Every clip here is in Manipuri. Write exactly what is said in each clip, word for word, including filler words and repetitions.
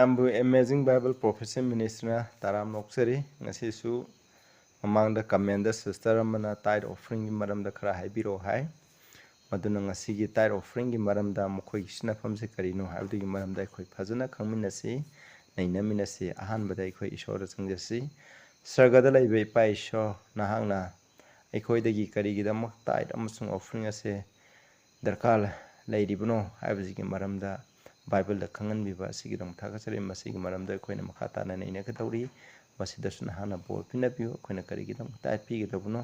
ꯃꯌꯥꯝꯕꯨ Amazing Bible Prophecy Ministryꯅ ꯇꯔꯥꯝꯅ ꯑꯣꯛꯆꯔꯤ꯫ ꯉꯁꯤꯁꯨ ꯃꯃꯥꯡꯗ comment ꯁꯤꯁꯇꯔ ꯑꯃꯅ tithe offeringꯒꯤ ꯃꯔꯝꯗ ꯈꯔ ꯍꯥꯏꯕꯤꯔꯛꯑꯣ ꯍꯥꯏ꯫ ꯃꯗꯨꯅ ꯉꯁꯤꯒꯤ tithe offeringꯒꯤ ꯃꯔꯝꯗ, ꯃꯈꯣꯏꯒꯤ ꯁꯤꯖꯤꯟꯅꯐꯝꯁꯦ ꯀꯔꯤꯅꯣ ꯍꯥꯏꯕꯗꯨꯒꯤ ꯃꯔꯝꯗ ꯑꯩꯈꯣꯏ ꯐꯖꯅ ꯈꯪꯃꯤꯟꯅꯁꯤ, ꯅꯩꯅꯃꯤꯟꯅꯁꯤ꯫ ꯑꯍꯥꯟꯕꯗ ꯑꯩꯈꯣꯏ ꯏꯁꯣꯔꯗ ꯆꯪꯖꯁꯤ꯫ ꯁꯔꯒꯗ ꯂꯩꯕ ꯏꯄꯥ ꯏꯁꯣꯔ, ꯅꯍꯥꯛꯅ ꯑꯩꯈꯣꯏꯗꯒꯤ ꯀꯔꯤꯒꯤꯗꯃꯛ tithe ꯑꯃꯁꯨꯡ offering ꯑꯁꯦ ꯗꯔꯀꯥꯔ ꯂꯩꯔꯤꯕꯅꯣ ꯍꯥꯏꯕꯁꯤꯒꯤ ꯃꯔꯝꯗ ꯕꯥꯏꯕꯜꯗ ꯈꯪꯍꯟꯕꯤꯕ ꯑꯁꯤꯒꯤꯗꯃꯛ ꯊꯥꯒꯠꯆꯔꯤ꯫ ꯃꯁꯤꯒꯤ ꯃꯔꯝꯗ ꯑꯩꯈꯣꯏꯅ ꯃꯈꯥ ꯇꯥꯅ ꯅꯩꯅꯒꯗꯧꯔꯤ꯫ ꯃꯁꯤꯗꯁꯨ ꯅꯍꯥꯛꯅ ꯕꯣꯔ ꯄꯤꯅꯕꯤꯌꯨ꯫ ꯑꯩꯈꯣꯏꯅ ꯀꯔꯤꯒꯤꯗꯃꯛ tithe ꯄꯤꯒꯗꯕꯅꯣ,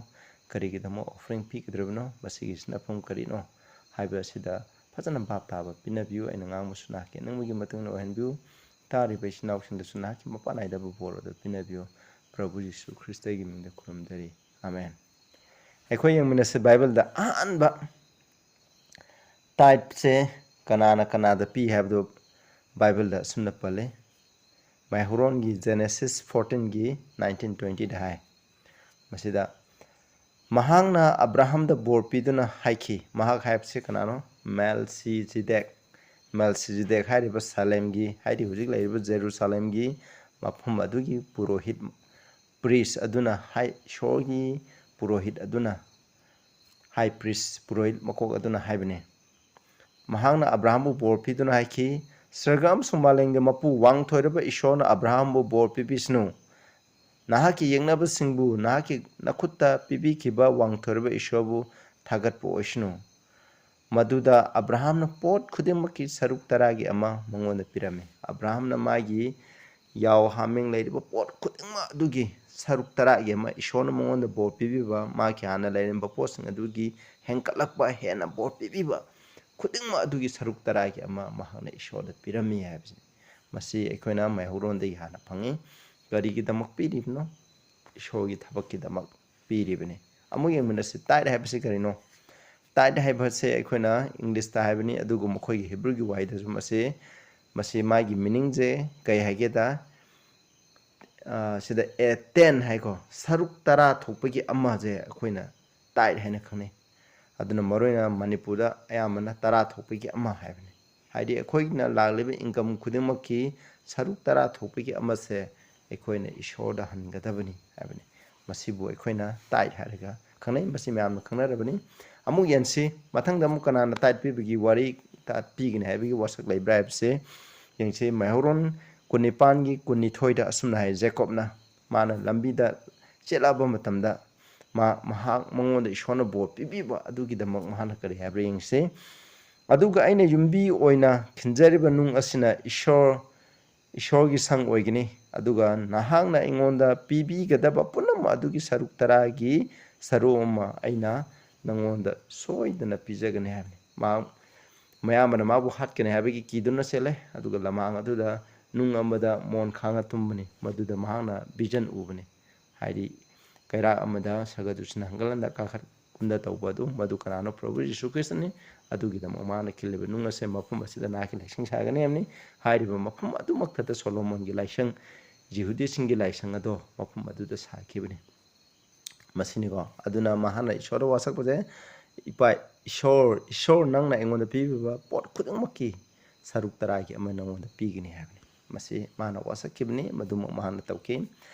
ꯀꯔꯤꯒꯤꯗꯃꯛ offering ꯄꯤꯒꯗꯕꯅꯣ, ꯃꯁꯤꯒꯤ ꯁꯤꯖꯤꯟꯅꯐꯝ ꯀꯔꯤꯅꯣ ꯍꯥꯏꯕ ꯑꯁꯤꯗ ꯐꯖꯅ ꯚꯥꯞ ꯇꯥꯕ ꯄꯤꯅꯕꯤꯌꯨ꯫ ꯑꯩꯅ ꯉꯥꯡꯕꯁꯨ ꯅꯍꯥꯛꯀꯤ ꯑꯅꯤꯡꯕꯒꯤ ꯃꯇꯨꯡ ꯏꯟꯅ ꯑꯣꯏꯍꯟꯕꯤꯌꯨ꯫ ꯇꯥꯔꯤꯕ ꯏꯆꯤꯟ ꯏꯅꯥꯎꯁꯤꯡꯗꯁꯨ ꯅꯍꯥꯛꯀꯤ ꯃꯄꯥ ꯅꯥꯏꯗꯕ ꯕꯣꯔ ꯑꯗꯨ ꯄꯤꯅꯕꯤꯌꯨ꯫ ꯄ꯭ꯔꯚꯨ ꯌꯤꯁꯨ ꯈ꯭ꯔꯤꯁꯇꯒꯤ ꯃꯤꯡꯗ ꯈꯨꯔꯨꯝꯖꯔꯤ꯫ ꯑꯥꯃꯦꯟ꯫ ꯑꯩꯈꯣꯏ ꯌꯦꯡꯃꯤꯟꯅꯁꯤ ꯕꯥꯏꯕꯜꯗ ꯑꯍꯥꯟꯕ tithe ꯁꯦ ꯀꯅꯥꯅ ꯀꯅꯥꯗ ꯄꯤ ꯍꯥꯏꯕꯗꯨ ꯕꯥꯏꯕꯜꯗ ꯑꯁꯨꯝꯅ ꯄꯜꯂꯤ꯫ ꯃꯩꯍꯧꯔꯣꯟꯒꯤ Genesis fourteenꯒꯤ nineteen twentyꯗ ꯍꯥꯏ꯫ ꯃꯁꯤꯗ ꯃꯍꯥꯛꯅ ꯑꯕ꯭ꯔꯥꯍꯥꯝꯗ ꯕꯣꯔ ꯄꯤꯗꯨꯅ ꯍꯥꯏꯈꯤ꯫ ꯃꯍꯥꯛ ꯍꯥꯏꯕꯁꯤ ꯀꯅꯥꯅꯣ? ꯃꯦꯜꯁꯤꯖꯤꯗꯦꯛ꯫ ꯃꯦꯜꯁꯤꯖꯤꯗꯦꯛ ꯍꯥꯏꯔꯤꯕ ꯁꯥꯂꯦꯝꯒꯤ, ꯍꯥꯏꯗꯤ ꯍꯧꯖꯤꯛ ꯂꯩꯔꯤꯕ ꯖꯦꯔꯨꯁꯥꯂꯦꯝꯒꯤ ꯃꯐꯝ ꯑꯗꯨꯒꯤ ꯄꯨꯔꯣꯍꯤꯠ, priest ꯑꯗꯨꯅ ꯍꯥꯏ, ꯏꯁꯣꯔꯒꯤ ꯄꯨꯔꯣꯍꯤꯠ ꯑꯗꯨꯅ, high priest, ꯄꯨꯔꯣꯍꯤꯠ ꯃꯀꯣꯛ ꯑꯗꯨꯅ ꯍꯥꯏꯕꯅꯤ꯫ ꯃꯍꯥꯛꯅ ꯑꯕ꯭ꯔꯥꯍꯥꯝꯕꯨ ꯕꯣꯔ ꯄꯤꯗꯨꯅ ꯍꯥꯏꯈꯤ, "ꯁꯔꯒ ꯑꯃꯁꯨꯡ ꯃꯥꯂꯦꯝꯒꯤ ꯃꯄꯨ ꯋꯥꯡꯊꯣꯏꯔꯕ ꯏꯁꯣꯔꯅ ꯑꯕ꯭ꯔꯥꯍꯥꯝꯕꯨ ꯕꯣꯔ ꯄꯤꯕꯤꯁꯅꯨ꯫ ꯅꯍꯥꯛꯀꯤ ꯌꯦꯛꯅꯕꯁꯤꯡꯕꯨ ꯅꯍꯥꯛꯀꯤ ꯅꯈꯨꯠꯇ ꯄꯤꯕꯤꯈꯤꯕ ꯋꯥꯡꯊꯣꯏꯔꯕ ꯏꯁꯣꯔꯕꯨ ꯊꯥꯒꯠꯄ ꯑꯣꯏꯁꯅꯨ꯫" ꯃꯗꯨꯗ ꯑꯕ꯭ꯔꯥꯍꯥꯝꯅ ꯄꯣꯠ ꯈꯨꯗꯤꯡꯃꯛꯀꯤ ꯁꯔꯨꯛ ꯇꯔꯥꯒꯤ ꯑꯃ ꯃꯉꯣꯟꯗ ꯄꯤꯔꯝꯃꯤ꯫ ꯑꯕ꯭ꯔꯥꯍꯥꯝꯅ ꯃꯥꯒꯤ ꯌꯥꯎ ꯍꯥꯃꯦꯡ ꯂꯩꯔꯤꯕ ꯄꯣꯠ ꯈꯨꯗꯤꯡꯃꯛ ꯑꯗꯨꯒꯤ ꯁꯔꯨꯛ ꯇꯔꯥꯒꯤ ꯑꯃ ꯏꯁꯣꯔꯅ ꯃꯉꯣꯟꯗ ꯕꯣꯔ ꯄꯤꯕꯤꯕ, ꯃꯥꯒꯤ ꯍꯥꯟꯅ ꯂꯩꯔꯝꯕ ꯄꯣꯠꯁꯤꯡ ꯑꯗꯨꯒꯤ ꯍꯦꯟꯒꯠꯂꯛꯄ, ꯍꯦꯟꯅ ꯕꯣꯔ ꯄꯤꯕꯤꯕ ꯈꯨꯗꯤꯡꯃꯛ ꯑꯗꯨꯒꯤ ꯁꯔꯨꯛ ꯇꯔꯥꯒꯤ ꯑꯃ ꯃꯍꯥꯛꯅ ꯏꯁꯣꯔꯗ ꯄꯤꯔꯝꯃꯤ ꯍꯥꯏꯕꯁꯤꯅꯤ꯫ ꯃꯁꯤ ꯑꯩꯈꯣꯏꯅ ꯃꯩꯍꯧꯔꯣꯟꯗꯒꯤ ꯍꯥꯟꯅ ꯐꯪꯉꯤ꯫ ꯀꯔꯤꯒꯤꯗꯃꯛ ꯄꯤꯔꯤꯕꯅꯣ? ꯏꯁꯣꯔꯒꯤ ꯊꯕꯛꯀꯤꯗꯃꯛ ꯄꯤꯔꯤꯕꯅꯤ꯫ ꯑꯃꯨꯛ ꯌꯦꯡꯃꯤꯟꯅꯁꯤ, tithe ꯍꯥꯏꯕꯁꯤ ꯀꯔꯤꯅꯣ? Tithe ꯍꯥꯏꯕꯁꯦ ꯑꯩꯈꯣꯏꯅ ꯏꯪꯂꯤꯁꯇ ꯍꯥꯏꯕꯅꯤ, ꯑꯗꯨꯒ ꯃꯈꯣꯏꯒꯤ ꯍꯤꯕ꯭ꯔꯨꯒꯤ ꯋꯥꯍꯩꯗꯁꯨ ꯃꯁꯤ, ꯃꯁꯤ ꯃꯥꯒꯤ meaningꯁꯦ ꯀꯩ ꯍꯥꯏꯒꯦꯗ, ꯑ, ꯁꯤꯗ a ten ꯍꯥꯏꯀꯣ, ꯁꯔꯨꯛ ꯇꯔꯥ ꯊꯣꯛꯄꯒꯤ ꯑꯃꯁꯦ ꯑꯩꯈꯣꯏꯅ tithe ꯍꯥꯏꯅ ꯈꯪꯅꯩ꯫ ꯑꯗꯨꯅ ꯃꯔꯨꯑꯣꯏꯅ ꯃꯅꯤꯄꯨꯔꯗ ꯑꯌꯥꯝꯕꯅ ꯇꯔꯥ ꯊꯣꯛꯄꯒꯤ ꯑꯃ ꯍꯥꯏꯕꯅꯤ꯫ ꯍꯥꯏꯗꯤ ꯑꯩꯈꯣꯏꯅ ꯂꯥꯛꯂꯤꯕ ꯏꯟꯀꯝ ꯈꯨꯗꯤꯡꯃꯛꯀꯤ ꯁꯔꯨꯛ ꯇꯔꯥ ꯊꯣꯛꯄꯒꯤ ꯑꯃꯁꯦ ꯑꯩꯈꯣꯏꯅ ꯏꯁꯣꯔꯗ ꯍꯟꯒꯗꯕꯅꯤ ꯍꯥꯏꯕꯅꯤ꯫ ꯃꯁꯤꯕꯨ ꯑꯩꯈꯣꯏꯅ ꯇꯥꯏꯠ ꯍꯥꯏꯔꯒ ꯈꯪꯅꯩ꯫ ꯃꯁꯤ ꯃꯌꯥꯝꯅ ꯈꯪꯅꯔꯕꯅꯤ꯫ ꯑꯃꯨꯛ ꯌꯦꯡꯁꯤ, ꯃꯊꯪꯗ ꯑꯃꯨꯛ ꯀꯅꯥꯅ ꯇꯥꯏꯠ ꯄꯤꯕꯒꯤ ꯋꯥꯔꯤ, ꯇꯥꯏꯠ ꯄꯤꯒꯅꯤ ꯍꯥꯏꯕꯒꯤ ꯋꯥꯁꯛ ꯂꯩꯕ꯭ꯔꯥ ꯍꯥꯏꯕꯁꯦ ꯌꯦꯡꯁꯤ꯫ ꯃꯩꯍꯧꯔꯣꯟ ꯀꯨꯟꯅꯤꯄꯥꯟꯒꯤ ꯀꯨꯟꯅꯤꯊꯣꯏꯗ ꯑꯁꯨꯝꯅ ꯍꯥꯏ, ꯖꯦꯀꯣꯕꯅ, ꯃꯥꯅ ꯂꯝꯕꯤꯗ ꯆꯦꯜꯂꯛꯑꯕ ꯃꯇꯝꯗ ꯃꯥ, ꯃꯍꯥꯛ, ꯃꯉꯣꯟꯗ ꯏꯁꯣꯔꯅ ꯕꯣꯔ ꯄꯤꯕꯤꯕ ꯑꯗꯨꯒꯤꯗꯃꯛ ꯃꯍꯥꯛꯅ ꯀꯔꯤ ꯍꯥꯏꯕ꯭ꯔꯥ ꯌꯦꯡꯁꯤ꯫ "ꯑꯗꯨꯒ ꯑꯩꯅ ꯌꯨꯝꯕꯤ ꯑꯣꯏꯅ ꯈꯤꯟꯖꯔꯤꯕ ꯅꯨꯡ ꯑꯁꯤꯅ ꯏꯁꯣꯔ, ꯏꯁꯣꯔꯒꯤ ꯁꯪ ꯑꯣꯏꯒꯅꯤ, ꯑꯗꯨꯒ ꯅꯍꯥꯛꯅ ꯑꯩꯉꯣꯟꯗ ꯄꯤꯕꯤꯒꯗꯕ ꯄꯨꯝꯅꯃꯛ ꯑꯗꯨꯒꯤ ꯁꯔꯨꯛ ꯇꯔꯥꯒꯤ ꯁꯔꯨꯛ ꯑꯃ ꯑꯩꯅ ꯅꯪꯉꯣꯟꯗ ꯁꯣꯏꯗꯅ ꯄꯤꯖꯒꯅꯤ" ꯍꯥꯏꯕꯅꯤ꯫ ꯃꯥ, ꯃꯌꯥꯝꯕꯅ ꯃꯥꯕꯨ ꯍꯥꯠꯀꯅꯤ ꯍꯥꯏꯕꯒꯤ ꯀꯤꯗꯨꯅ ꯆꯦꯜꯂꯦ, ꯑꯗꯨꯒ ꯂꯃꯥꯡ ꯑꯗꯨꯗ ꯅꯨꯡ ꯑꯃꯗ ꯃꯣꯟ ꯈꯥꯡꯉ ꯇꯨꯝꯕꯅꯤ꯫ ꯃꯗꯨꯗ ꯃꯍꯥꯛꯅ ꯚꯤꯖꯟ ꯎꯕꯅꯤ꯫ ꯍꯥꯏꯗꯤ ꯀꯩꯔꯥꯛ ꯑꯃꯗ ꯁꯒꯗꯨꯁꯤꯅ ꯍꯪꯒꯠ ꯍꯟꯗ ꯀꯥꯈꯠ ꯀꯨꯝꯗ ꯇꯧꯕ ꯑꯗꯨ, ꯃꯗꯨ ꯀꯅꯥꯅꯣ? ꯄ꯭ꯔꯚꯨ ꯖꯤꯁꯨ ꯈ꯭ꯔꯤꯁꯇꯅꯤ꯫ ꯑꯗꯨꯒꯤꯗꯃꯛ ꯃꯥꯅ ꯈꯤꯜꯂꯤꯕ ꯅꯨꯡ ꯑꯁꯦ ꯃꯐꯝ ꯑꯁꯤꯗ ꯅꯍꯥꯛꯀꯤ ꯂꯥꯏꯁꯪ ꯁꯥꯒꯅꯤ ꯍꯥꯏꯕꯅꯤ꯫ ꯍꯥꯏꯔꯤꯕ ꯃꯐꯝ ꯑꯗꯨꯃꯛꯇꯗ ꯁꯣꯂꯣꯃꯣꯟꯒꯤ ꯂꯥꯏꯁꯪ, ꯖꯤꯍꯨꯗꯤꯁꯤꯡꯒꯤ ꯂꯥꯏꯁꯪ ꯑꯗꯣ ꯃꯐꯝ ꯑꯗꯨꯗ ꯁꯥꯈꯤꯕꯅꯤ꯫ ꯃꯁꯤꯅꯤꯀꯣ꯫ ꯑꯗꯨꯅ ꯃꯍꯥꯛꯅ ꯏꯁꯣꯔꯗ ꯋꯥꯁꯛꯄꯁꯦ, "ꯏꯄꯥ ꯏꯁꯣꯔ, ꯏꯁꯣꯔ ꯅꯪꯅ ꯑꯩꯉꯣꯟꯗ ꯄꯤꯕꯤꯕ ꯄꯣꯠ ꯈꯨꯗꯤꯡꯃꯛꯀꯤ ꯁꯔꯨꯛ ꯇꯔꯥꯒꯤ ꯑꯃ ꯅꯪꯉꯣꯟꯗ ꯄꯤꯒꯅꯤ" ꯍꯥꯏꯕꯅꯤ꯫ ꯃꯁꯤ ꯃꯥꯅ ꯋꯥꯁꯛꯈꯤꯕꯅꯤ, ꯃꯗꯨꯃꯛ ꯃꯍꯥꯛꯅ ꯇꯧꯈꯤ꯫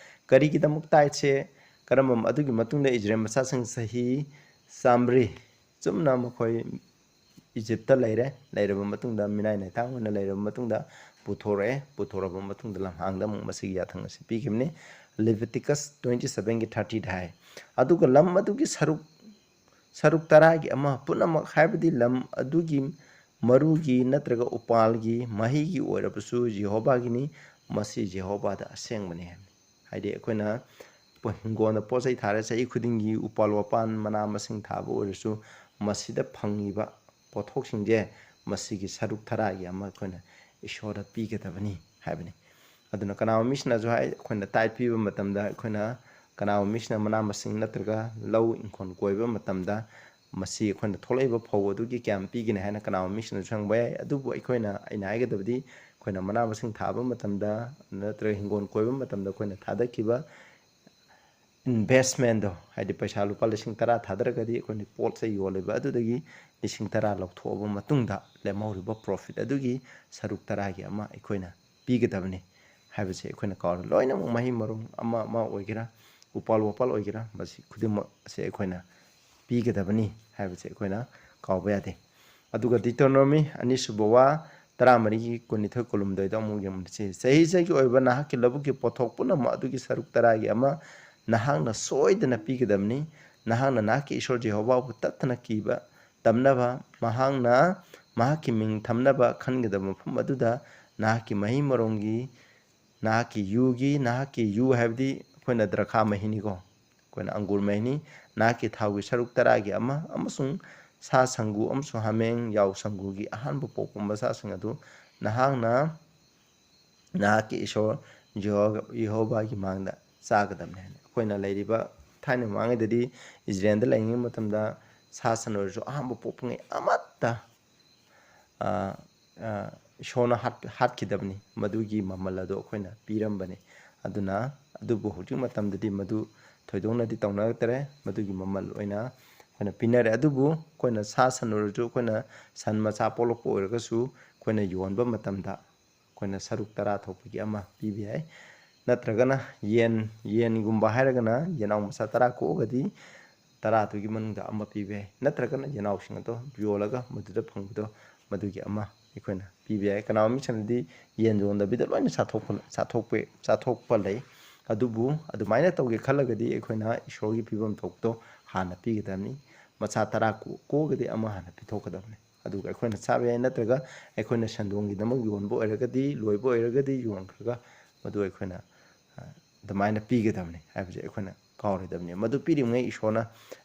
ꯀꯔꯤꯒꯤꯗꯃꯛ ꯇꯥꯏꯠꯁꯦ? ꯀꯔꯝꯕ, ꯑꯗꯨꯒꯤ ꯃꯇꯨꯡꯗ ꯏꯖꯔꯦꯜ ꯃꯆꯥꯁꯤꯡ ꯆꯍꯤ ꯆꯥꯃꯔꯤ ꯆꯨꯝꯅ ꯃꯈꯣꯏ ꯏꯖꯤꯞꯇ ꯂꯩꯔꯦ꯫ ꯂꯩꯔꯕ ꯃꯇꯨꯡꯗ, ꯃꯤꯅꯥꯏ ꯅꯥꯏꯊꯥꯡ ꯑꯣꯏꯅ ꯂꯩꯔꯕ ꯃꯇꯨꯡꯗ ꯄꯨꯊꯣꯔꯛꯑꯦ꯫ ꯄꯨꯊꯣꯔꯛꯑꯕ ꯃꯇꯨꯡꯗ ꯂꯝꯍꯥꯡꯗ ꯑꯃꯨꯛ ꯃꯁꯤꯒꯤ ꯌꯥꯊꯪ ꯑꯁꯤ ꯄꯤꯈꯤꯕꯅꯤ꯫ ꯂꯤꯚꯤꯇꯤꯀꯁ ꯇ꯭ꯋꯦꯟꯇꯤ ꯁꯚꯦꯟꯒꯤ ꯊꯥꯔꯇꯤꯗ ꯍꯥꯏ꯫ ꯑꯗꯨꯒ ꯂꯝ ꯑꯗꯨꯒꯤ ꯁꯔꯨꯛ, ꯁꯔꯨꯛ ꯇꯔꯥꯒꯤ ꯑꯃ ꯄꯨꯝꯅꯃꯛ, ꯍꯥꯏꯕꯗꯤ ꯂꯝ ꯑꯗꯨꯒꯤ ꯃꯔꯨꯒꯤ ꯅꯠꯇ꯭ꯔꯒ ꯎꯄꯥꯜꯒꯤ ꯃꯍꯩꯒꯤ ꯑꯣꯏꯔꯕꯁꯨ ꯖꯦꯍꯣꯚꯥꯒꯤꯅꯤ, ꯃꯁꯤ ꯖꯦꯍꯣꯚꯥꯗ ꯑꯁꯦꯡꯕꯅꯤ ꯍꯥꯏꯕꯅꯤ꯫ ꯍꯥꯏꯗꯤ ꯑꯩꯈꯣꯏꯅ ꯄꯣ-, ꯍꯤꯡꯒꯣꯜꯗ ꯄꯣꯠ ꯆꯩ ꯊꯥꯔꯦ, ꯆꯍꯤ ꯈꯨꯗꯤꯡꯒꯤ ꯎꯄꯥꯜ ꯋꯥꯄꯥꯜ, ꯃꯅꯥ ꯃꯁꯤꯡ ꯊꯥꯕ ꯑꯣꯏꯔꯁꯨ, ꯃꯁꯤꯗ ꯐꯪꯉꯤꯕ ꯄꯣꯠꯊꯣꯛꯁꯤꯡꯁꯦ ꯃꯁꯤꯒꯤ ꯁꯔꯨꯛ ꯊꯔꯥꯒꯤ ꯑꯃ ꯑꯩꯈꯣꯏꯅ ꯏꯁꯣꯔꯗ ꯄꯤꯒꯗꯕꯅꯤ ꯍꯥꯏꯕꯅꯤ꯫ ꯑꯗꯨꯅ ꯀꯅꯥꯒꯨꯝꯕ ꯃꯤꯁꯤꯅꯁꯨ ꯍꯥꯏ, ꯑꯩꯈꯣꯏꯅ ꯇꯥꯏꯠ ꯄꯤꯕ ꯃꯇꯝꯗ, ꯑꯩꯈꯣꯏꯅ, ꯀꯅꯥꯒꯨꯝꯕ ꯃꯤꯁꯤꯅ ꯃꯅꯥ ꯃꯁꯤꯡ ꯅꯠꯇ꯭ꯔꯒ ꯂꯧ ꯏꯪꯈꯣꯜ ꯀꯣꯏꯕ ꯃꯇꯝꯗ, ꯃꯁꯤ ꯑꯩꯈꯣꯏꯅ ꯊꯣꯛꯂꯛꯏꯕ ꯐꯧ ꯑꯗꯨꯒꯤ ꯀꯌꯥꯝ ꯄꯤꯒꯅꯤ ꯍꯥꯏꯅ ꯀꯅꯥꯒꯨꯝꯕ ꯃꯤꯁꯤꯅꯁꯨ ꯍꯪꯕ ꯌꯥꯏ꯫ ꯑꯗꯨꯕꯨ ꯑꯩꯈꯣꯏꯅ, ꯑꯩꯅ ꯍꯥꯏꯒꯗꯕꯗꯤ, ꯑꯩꯈꯣꯏꯅ ꯃꯅꯥ ꯃꯁꯤꯡ ꯊꯥꯕ ꯃꯇꯝꯗ ꯅꯠꯇ꯭ꯔꯒ ꯍꯤꯡꯒꯣꯜ ꯀꯣꯏꯕ ꯃꯇꯝꯗ ꯑꯩꯈꯣꯏꯅ ꯊꯥꯗꯈꯤꯕ ꯏꯟꯚꯦꯁꯃꯦꯟꯗꯣ, ꯍꯥꯏꯗꯤ ꯄꯩꯁꯥ ꯂꯨꯄꯥ ꯂꯤꯁꯤꯡ ꯇꯔꯥ ꯊꯥꯗꯔꯒꯗꯤ ꯑꯩꯈꯣꯏꯅ ꯄꯣꯠ ꯆꯩ ꯌꯣꯜꯂꯤꯕ ꯑꯗꯨꯗꯒꯤ ꯂꯤꯁꯤꯡ ꯇꯔꯥ ꯂꯧꯊꯣꯛꯑꯕ ꯃꯇꯨꯡꯗ ꯂꯦꯝꯍꯧꯔꯤꯕ ꯄ꯭ꯔꯣꯐꯤꯠ ꯑꯗꯨꯒꯤ ꯁꯔꯨꯛ ꯇꯔꯥꯒꯤ ꯑꯃ ꯑꯩꯈꯣꯏꯅ ꯄꯤꯒꯗꯕꯅꯤ ꯍꯥꯏꯕꯁꯦ ꯑꯩꯈꯣꯏꯅ ꯀꯥꯎꯔꯣꯏ꯫ ꯂꯣꯏꯅꯃꯛ ꯃꯍꯩ ꯃꯔꯣꯡ ꯑꯃ ꯑꯃ ꯑꯣꯏꯒꯦꯔꯥ, ꯎꯄꯥꯜ ꯋꯥꯄꯥꯜ ꯑꯣꯏꯒꯦꯔꯥ, ꯃꯁꯤ ꯈꯨꯗꯤꯡꯃꯛ ꯑꯁꯦ ꯑꯩꯈꯣꯏꯅ ꯄꯤꯒꯗꯕꯅꯤ ꯍꯥꯏꯕꯁꯦ ꯑꯩꯈꯣꯏꯅ ꯀꯥꯎꯕ ꯌꯥꯗꯦ꯫ ꯑꯗꯨꯒ ꯗꯤꯇꯣꯅꯣꯃꯤ ꯑꯅꯤꯁꯨꯕ ꯋꯥ ꯇꯔꯥꯃꯔꯤꯒꯤ ꯀꯨꯟꯅꯤꯊꯣꯏ ꯀꯨꯟꯍꯨꯝꯗꯣꯏꯗ ꯑꯃꯨꯛ ꯌꯦꯡꯁꯤ꯫ ꯆꯍꯤ ꯆꯍꯤꯒꯤ ꯑꯣꯏꯕ ꯅꯍꯥꯛꯀꯤ ꯂꯧꯕꯨꯛꯀꯤ ꯄꯣꯠꯊꯣꯛ ꯄꯨꯝꯅꯃꯛ ꯑꯗꯨꯒꯤ ꯁꯔꯨꯛ ꯇꯔꯥꯒꯤ ꯑꯃ ꯅꯍꯥꯛꯅ ꯁꯣꯏꯗꯅ ꯄꯤꯒꯗꯕꯅꯤ꯫ ꯅꯍꯥꯛꯅ ꯅꯍꯥꯛꯀꯤ ꯏꯁꯣꯔ ꯖꯦꯍꯣꯚꯥꯕꯨ ꯇꯠꯇꯅ ꯀꯤꯕ ꯇꯝꯅꯕ, ꯃꯍꯥꯛꯅ ꯃꯍꯥꯛꯀꯤ ꯃꯤꯡ ꯊꯝꯅꯕ ꯈꯟꯒꯗꯕ ꯃꯐꯝ ꯑꯗꯨꯗ ꯅꯍꯥꯛꯀꯤ ꯃꯍꯩ ꯃꯔꯣꯡꯒꯤ, ꯅꯍꯥꯛꯀꯤ ꯌꯨꯒꯤ, ꯅꯍꯥꯛꯀꯤ ꯌꯨ ꯍꯥꯏꯕꯗꯤ ꯑꯩꯈꯣꯏꯅ ꯗ꯭ꯔꯈꯥ ꯃꯍꯤꯅꯤꯀꯣ, ꯑꯩꯈꯣꯏꯅ ꯑꯪꯒꯨꯔ ꯃꯍꯤꯅꯤ, ꯅꯍꯥꯛꯀꯤ ꯊꯥꯎꯒꯤ ꯁꯔꯨꯛ ꯇꯔꯥꯒꯤ ꯑꯃ, ꯑꯃꯁꯨꯡ ꯁꯥ ꯁꯪꯒꯨ ꯑꯃꯁꯨꯡ ꯍꯥꯃꯦꯡ, ꯌꯥꯎ ꯁꯪꯒꯨꯒꯤ ꯑꯍꯥꯟꯕ ꯄꯣꯛꯄ ꯃꯆꯥꯁꯤꯡ ꯑꯗꯨ ꯅꯍꯥꯛꯅ ꯅꯍꯥꯛꯀꯤ ꯏꯁꯣꯔ ꯖꯤꯍꯣ-, ꯌꯦꯍꯣꯚꯥꯒꯤ ꯃꯥꯡꯗ ꯆꯥꯒꯗꯕꯅꯤ ꯍꯥꯏꯅ꯫ ꯑꯩꯈꯣꯏꯅ ꯂꯩꯔꯤꯕ ꯊꯥꯏꯅ ꯃꯃꯥꯡꯉꯩꯗꯗꯤ ꯏꯖꯔꯦꯜꯗ ꯂꯩꯔꯤꯉꯩ ꯃꯇꯝꯗ ꯁꯥ ꯁꯟ ꯑꯣꯏꯔꯁꯨ ꯑꯍꯥꯟꯕ ꯄꯣꯛꯄꯉꯩ ꯑꯃꯠꯇ, ꯑ, ꯑ, ꯏꯁꯣꯔꯅ ꯍꯥꯠ-, ꯍꯥꯠꯈꯤꯗꯕꯅꯤ, ꯃꯗꯨꯒꯤ ꯃꯃꯜ ꯑꯗꯨ ꯑꯩꯈꯣꯏꯅ ꯄꯤꯔꯝꯕꯅꯤ꯫ ꯑꯗꯨꯅ ꯑꯗꯨꯕꯨ ꯍꯧꯖꯤꯛ ꯃꯇꯝꯗꯗꯤ ꯃꯗꯨ ꯊꯣꯏꯗꯣꯛꯅꯗꯤ ꯇꯧꯅꯔꯛꯇꯔꯦ, ꯃꯗꯨꯒꯤ ꯃꯃꯜ ꯑꯣꯏꯅ ꯑꯩꯈꯣꯏꯅ ꯄꯤꯅꯔꯦ꯫ ꯑꯗꯨꯕꯨ ꯑꯩꯈꯣꯏꯅ ꯁꯥ ꯁꯟ ꯑꯣꯏꯔꯁꯨ, ꯑꯩꯈꯣꯏꯅ ꯁꯟ ꯃꯆꯥ ꯄꯣꯛꯂꯛꯄ ꯑꯣꯏꯔꯒꯁꯨ ꯑꯩꯈꯣꯏꯅ ꯌꯣꯟꯕ ꯃꯇꯝꯗ ꯑꯩꯈꯣꯏꯅ ꯁꯔꯨꯛ ꯇꯔꯥ ꯊꯣꯛꯄꯒꯤ ꯑꯃ ꯄꯤꯕ ꯌꯥꯏ꯫ ꯅꯠꯇ꯭ꯔꯒꯅ ꯌꯦꯟ, ꯌꯦꯟꯒꯨꯝꯕ ꯍꯥꯏꯔꯒꯅ ꯌꯦꯅꯥꯎ ꯃꯆꯥ ꯇꯔꯥ ꯀꯣꯛꯑꯒꯗꯤ ꯇꯔꯥꯗꯨꯒꯤ ꯃꯅꯨꯡꯗ ꯑꯃ ꯄꯤꯕ ꯌꯥꯏ꯫ ꯅꯠꯇ꯭ꯔꯒꯅ ꯌꯦꯅꯥꯎꯁꯤꯡ ꯑꯗꯣ ꯌꯣꯜꯂꯒ ꯃꯗꯨꯗ ꯐꯪꯕꯗꯣ ꯃꯗꯨꯒꯤ ꯑꯃ ꯑꯩꯈꯣꯏꯅ ꯄꯤꯕ ꯌꯥꯏ꯫ ꯀꯅꯥꯒꯨꯝꯕ ꯃꯤꯁꯤꯡꯅꯗꯤ ꯌꯦꯟ ꯌꯣꯟꯗꯕꯤꯗ ꯂꯣꯏꯅ ꯆꯥꯊꯣꯛꯄ, ꯆꯥꯊꯣꯛꯄ, ꯆꯥꯊꯣꯛꯄ ꯂꯩ꯫ ꯑꯗꯨꯕꯨ ꯑꯗꯨꯃꯥꯏꯅ ꯇꯧꯒꯦ ꯈꯜꯂꯒꯗꯤ ꯑꯩꯈꯣꯏꯅ ꯏꯁꯣꯔꯒꯤ ꯄꯤꯐꯝ ꯊꯣꯛꯄꯗꯣ ꯍꯥꯟꯅ ꯄꯤꯒꯗꯕꯅꯤ꯫ ꯃꯆꯥ ꯇꯔꯥ ꯀꯣ-, ꯀꯣꯛꯑꯒꯗꯤ ꯑꯃ ꯍꯥꯟꯅ ꯄꯤꯊꯣꯛꯀꯗꯕꯅꯤ꯫ ꯑꯗꯨꯒ ꯑꯩꯈꯣꯏꯅ ꯆꯥꯕ ꯌꯥꯏ, ꯅꯠꯇ꯭ꯔꯒ ꯑꯩꯈꯣꯏꯅ ꯁꯦꯟꯗꯣꯡꯒꯤꯗꯃꯛ ꯌꯣꯟꯕ ꯑꯣꯏꯔꯒꯗꯤ, ꯂꯣꯏꯕ ꯑꯣꯏꯔꯒꯗꯤ ꯌꯣꯟꯈ꯭ꯔꯒ ꯃꯗꯨ ꯑꯩꯈꯣꯏꯅ, ꯑ, ꯑꯗꯨꯃꯥꯏꯅ ꯄꯤꯒꯗꯕꯅꯤ ꯍꯥꯏꯕꯁꯦ ꯑꯩꯈꯣꯏꯅ ꯀꯥꯎꯔꯣꯏꯗꯕꯅꯤ꯫ ꯃꯗꯨ ꯄꯤꯔꯤꯉꯩ ꯏꯁꯣꯔꯅ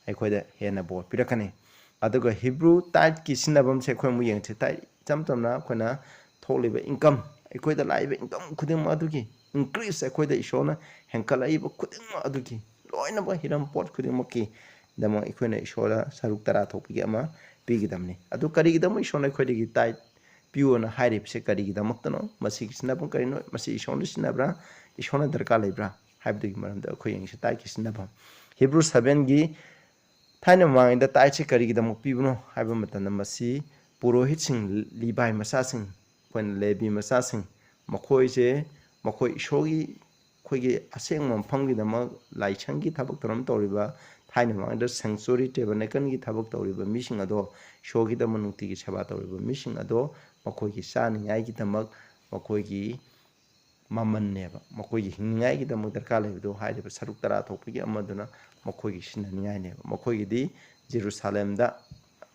ꯑꯩꯈꯣꯏꯗ ꯍꯦꯟꯅ ꯕꯣꯔ ꯄꯤꯔꯛꯀꯅꯤ꯫ ꯑꯗꯨꯒ ꯍꯤꯕ꯭ꯔꯨ ꯇꯥꯏꯠꯀꯤ ꯁꯤꯖꯤꯟꯅꯐꯝꯁꯦ ꯑꯩꯈꯣꯏ ꯑꯃꯨꯛ ꯌꯦꯡꯁꯤ꯫ ꯇꯥꯏꯠ ꯏꯆꯝ ꯆꯝꯅ ꯑꯩꯈꯣꯏꯅ ꯊꯣꯛꯂꯤꯕ ꯏꯟꯀꯝ, ꯑꯩꯈꯣꯏꯗ ꯂꯥꯛꯏꯕ ꯏꯟꯀꯝ ꯈꯨꯗꯤꯡꯃꯛ ꯑꯗꯨꯒꯤ ꯏꯟꯀ꯭ꯔꯤꯁ, ꯑꯩꯈꯣꯏꯗ ꯏꯁꯣꯔꯅ ꯍꯦꯟꯀꯠꯂꯛꯏꯕ ꯈꯨꯗꯤꯡꯃꯛ ꯑꯗꯨꯒꯤ ꯂꯣꯏꯅꯃꯛ ꯍꯤꯔꯝ ꯄꯣꯠ ꯈꯨꯗꯤꯡꯃꯛꯀꯤꯗꯃꯛ ꯑꯩꯈꯣꯏꯅ ꯏꯁꯣꯔꯗ ꯁꯔꯨꯛ ꯇꯔꯥ ꯊꯣꯛꯄꯒꯤ ꯑꯃ ꯄꯤꯒꯗꯕꯅꯤ꯫ ꯑꯗꯨ ꯀꯔꯤꯒꯤꯗꯃꯛ ꯏꯁꯣꯔꯅ ꯑꯩꯈꯣꯏꯗꯒꯤ ꯇꯥꯏꯠ ꯄꯤꯌꯣꯅ ꯍꯥꯏꯔꯤꯕꯁꯦ ꯀꯔꯤꯒꯤꯗꯃꯛꯇꯅꯣ? ꯃꯁꯤꯒꯤ ꯁꯤꯖꯤꯟꯅꯐꯝ ꯀꯔꯤꯅꯣ? ꯃꯁꯤ ꯏꯁꯣꯔꯅ ꯁꯤꯖꯤꯟꯅꯕ꯭ꯔꯥ? ꯏꯁꯣꯔꯅ ꯗꯔꯀꯥꯔ ꯂꯩꯕ꯭ꯔꯥ? ꯍꯥꯏꯕꯗꯨꯒꯤ ꯃꯔꯝꯗ ꯑꯩꯈꯣꯏ ꯌꯦꯡꯁꯤ, ꯇꯥꯏꯠꯀꯤ ꯁꯤꯖꯤꯟꯅꯐꯝ꯫ ꯍꯤꯕ꯭ꯔꯨ ꯁꯚꯦꯟꯒꯤ ꯊꯥꯏꯅ ꯃꯃꯥꯡꯉꯩꯗ ꯇꯥꯏꯠꯁꯤ ꯀꯔꯤꯒꯤꯗꯃꯛ ꯄꯤꯕꯅꯣ ꯍꯥꯏꯕ ꯃꯇꯝꯗ, ꯃꯁꯤ ꯄꯨꯔꯣꯍꯤꯠꯁꯤꯡ, ꯂꯤꯚꯥꯏ ꯃꯆꯥꯁꯤꯡ, ꯑꯩꯈꯣꯏꯅ ꯂꯦꯕꯤ ꯃꯆꯥꯁꯤꯡ, ꯃꯈꯣꯏꯁꯦ, ꯃꯈꯣꯏ ꯏꯁꯣꯔꯒꯤ, ꯑꯩꯈꯣꯏꯒꯤ ꯑꯁꯦꯡꯕ ꯃꯐꯝꯒꯤꯗꯃꯛ ꯂꯥꯏꯁꯪꯒꯤ ꯊꯕꯛ ꯊꯧꯔꯝ ꯇꯧꯔꯤꯕ, ꯊꯥꯏꯅ ꯃꯃꯥꯡꯗ sanctuary tabernacle ꯒꯤ ꯊꯕꯛ ꯇꯧꯔꯤꯕ ꯃꯤꯁꯤꯡ ꯑꯗꯣ, ꯏꯁꯣꯔꯒꯤꯗꯃꯛ ꯅꯨꯡꯇꯤꯒꯤ ꯁꯦꯕꯥ ꯇꯧꯔꯤꯕ ꯃꯤꯁꯤꯡ ꯑꯗꯣ, ꯃꯈꯣꯏꯒꯤ ꯆꯥꯅꯤꯡꯉꯥꯏꯒꯤꯗꯃꯛ, ꯃꯈꯣꯏꯒꯤ ꯃꯃꯜꯅꯦꯕ, ꯃꯈꯣꯏꯒꯤ ꯍꯤꯡꯅꯤꯡꯉꯥꯏꯒꯤꯗꯃꯛ ꯗꯔꯀꯥꯔ ꯂꯩꯕꯗꯣ, ꯍꯥꯏꯔꯤꯕ ꯁꯔꯨꯛ ꯇꯔꯥ ꯊꯣꯛꯄꯒꯤ ꯑꯃꯗꯨꯅ ꯃꯈꯣꯏꯒꯤ ꯁꯤꯖꯤꯟꯅꯅꯤꯡꯉꯥꯏꯅꯦꯕ꯫ ꯃꯈꯣꯏꯒꯤꯗꯤ ꯖꯦꯔꯨꯁꯥꯂꯦꯝꯗ,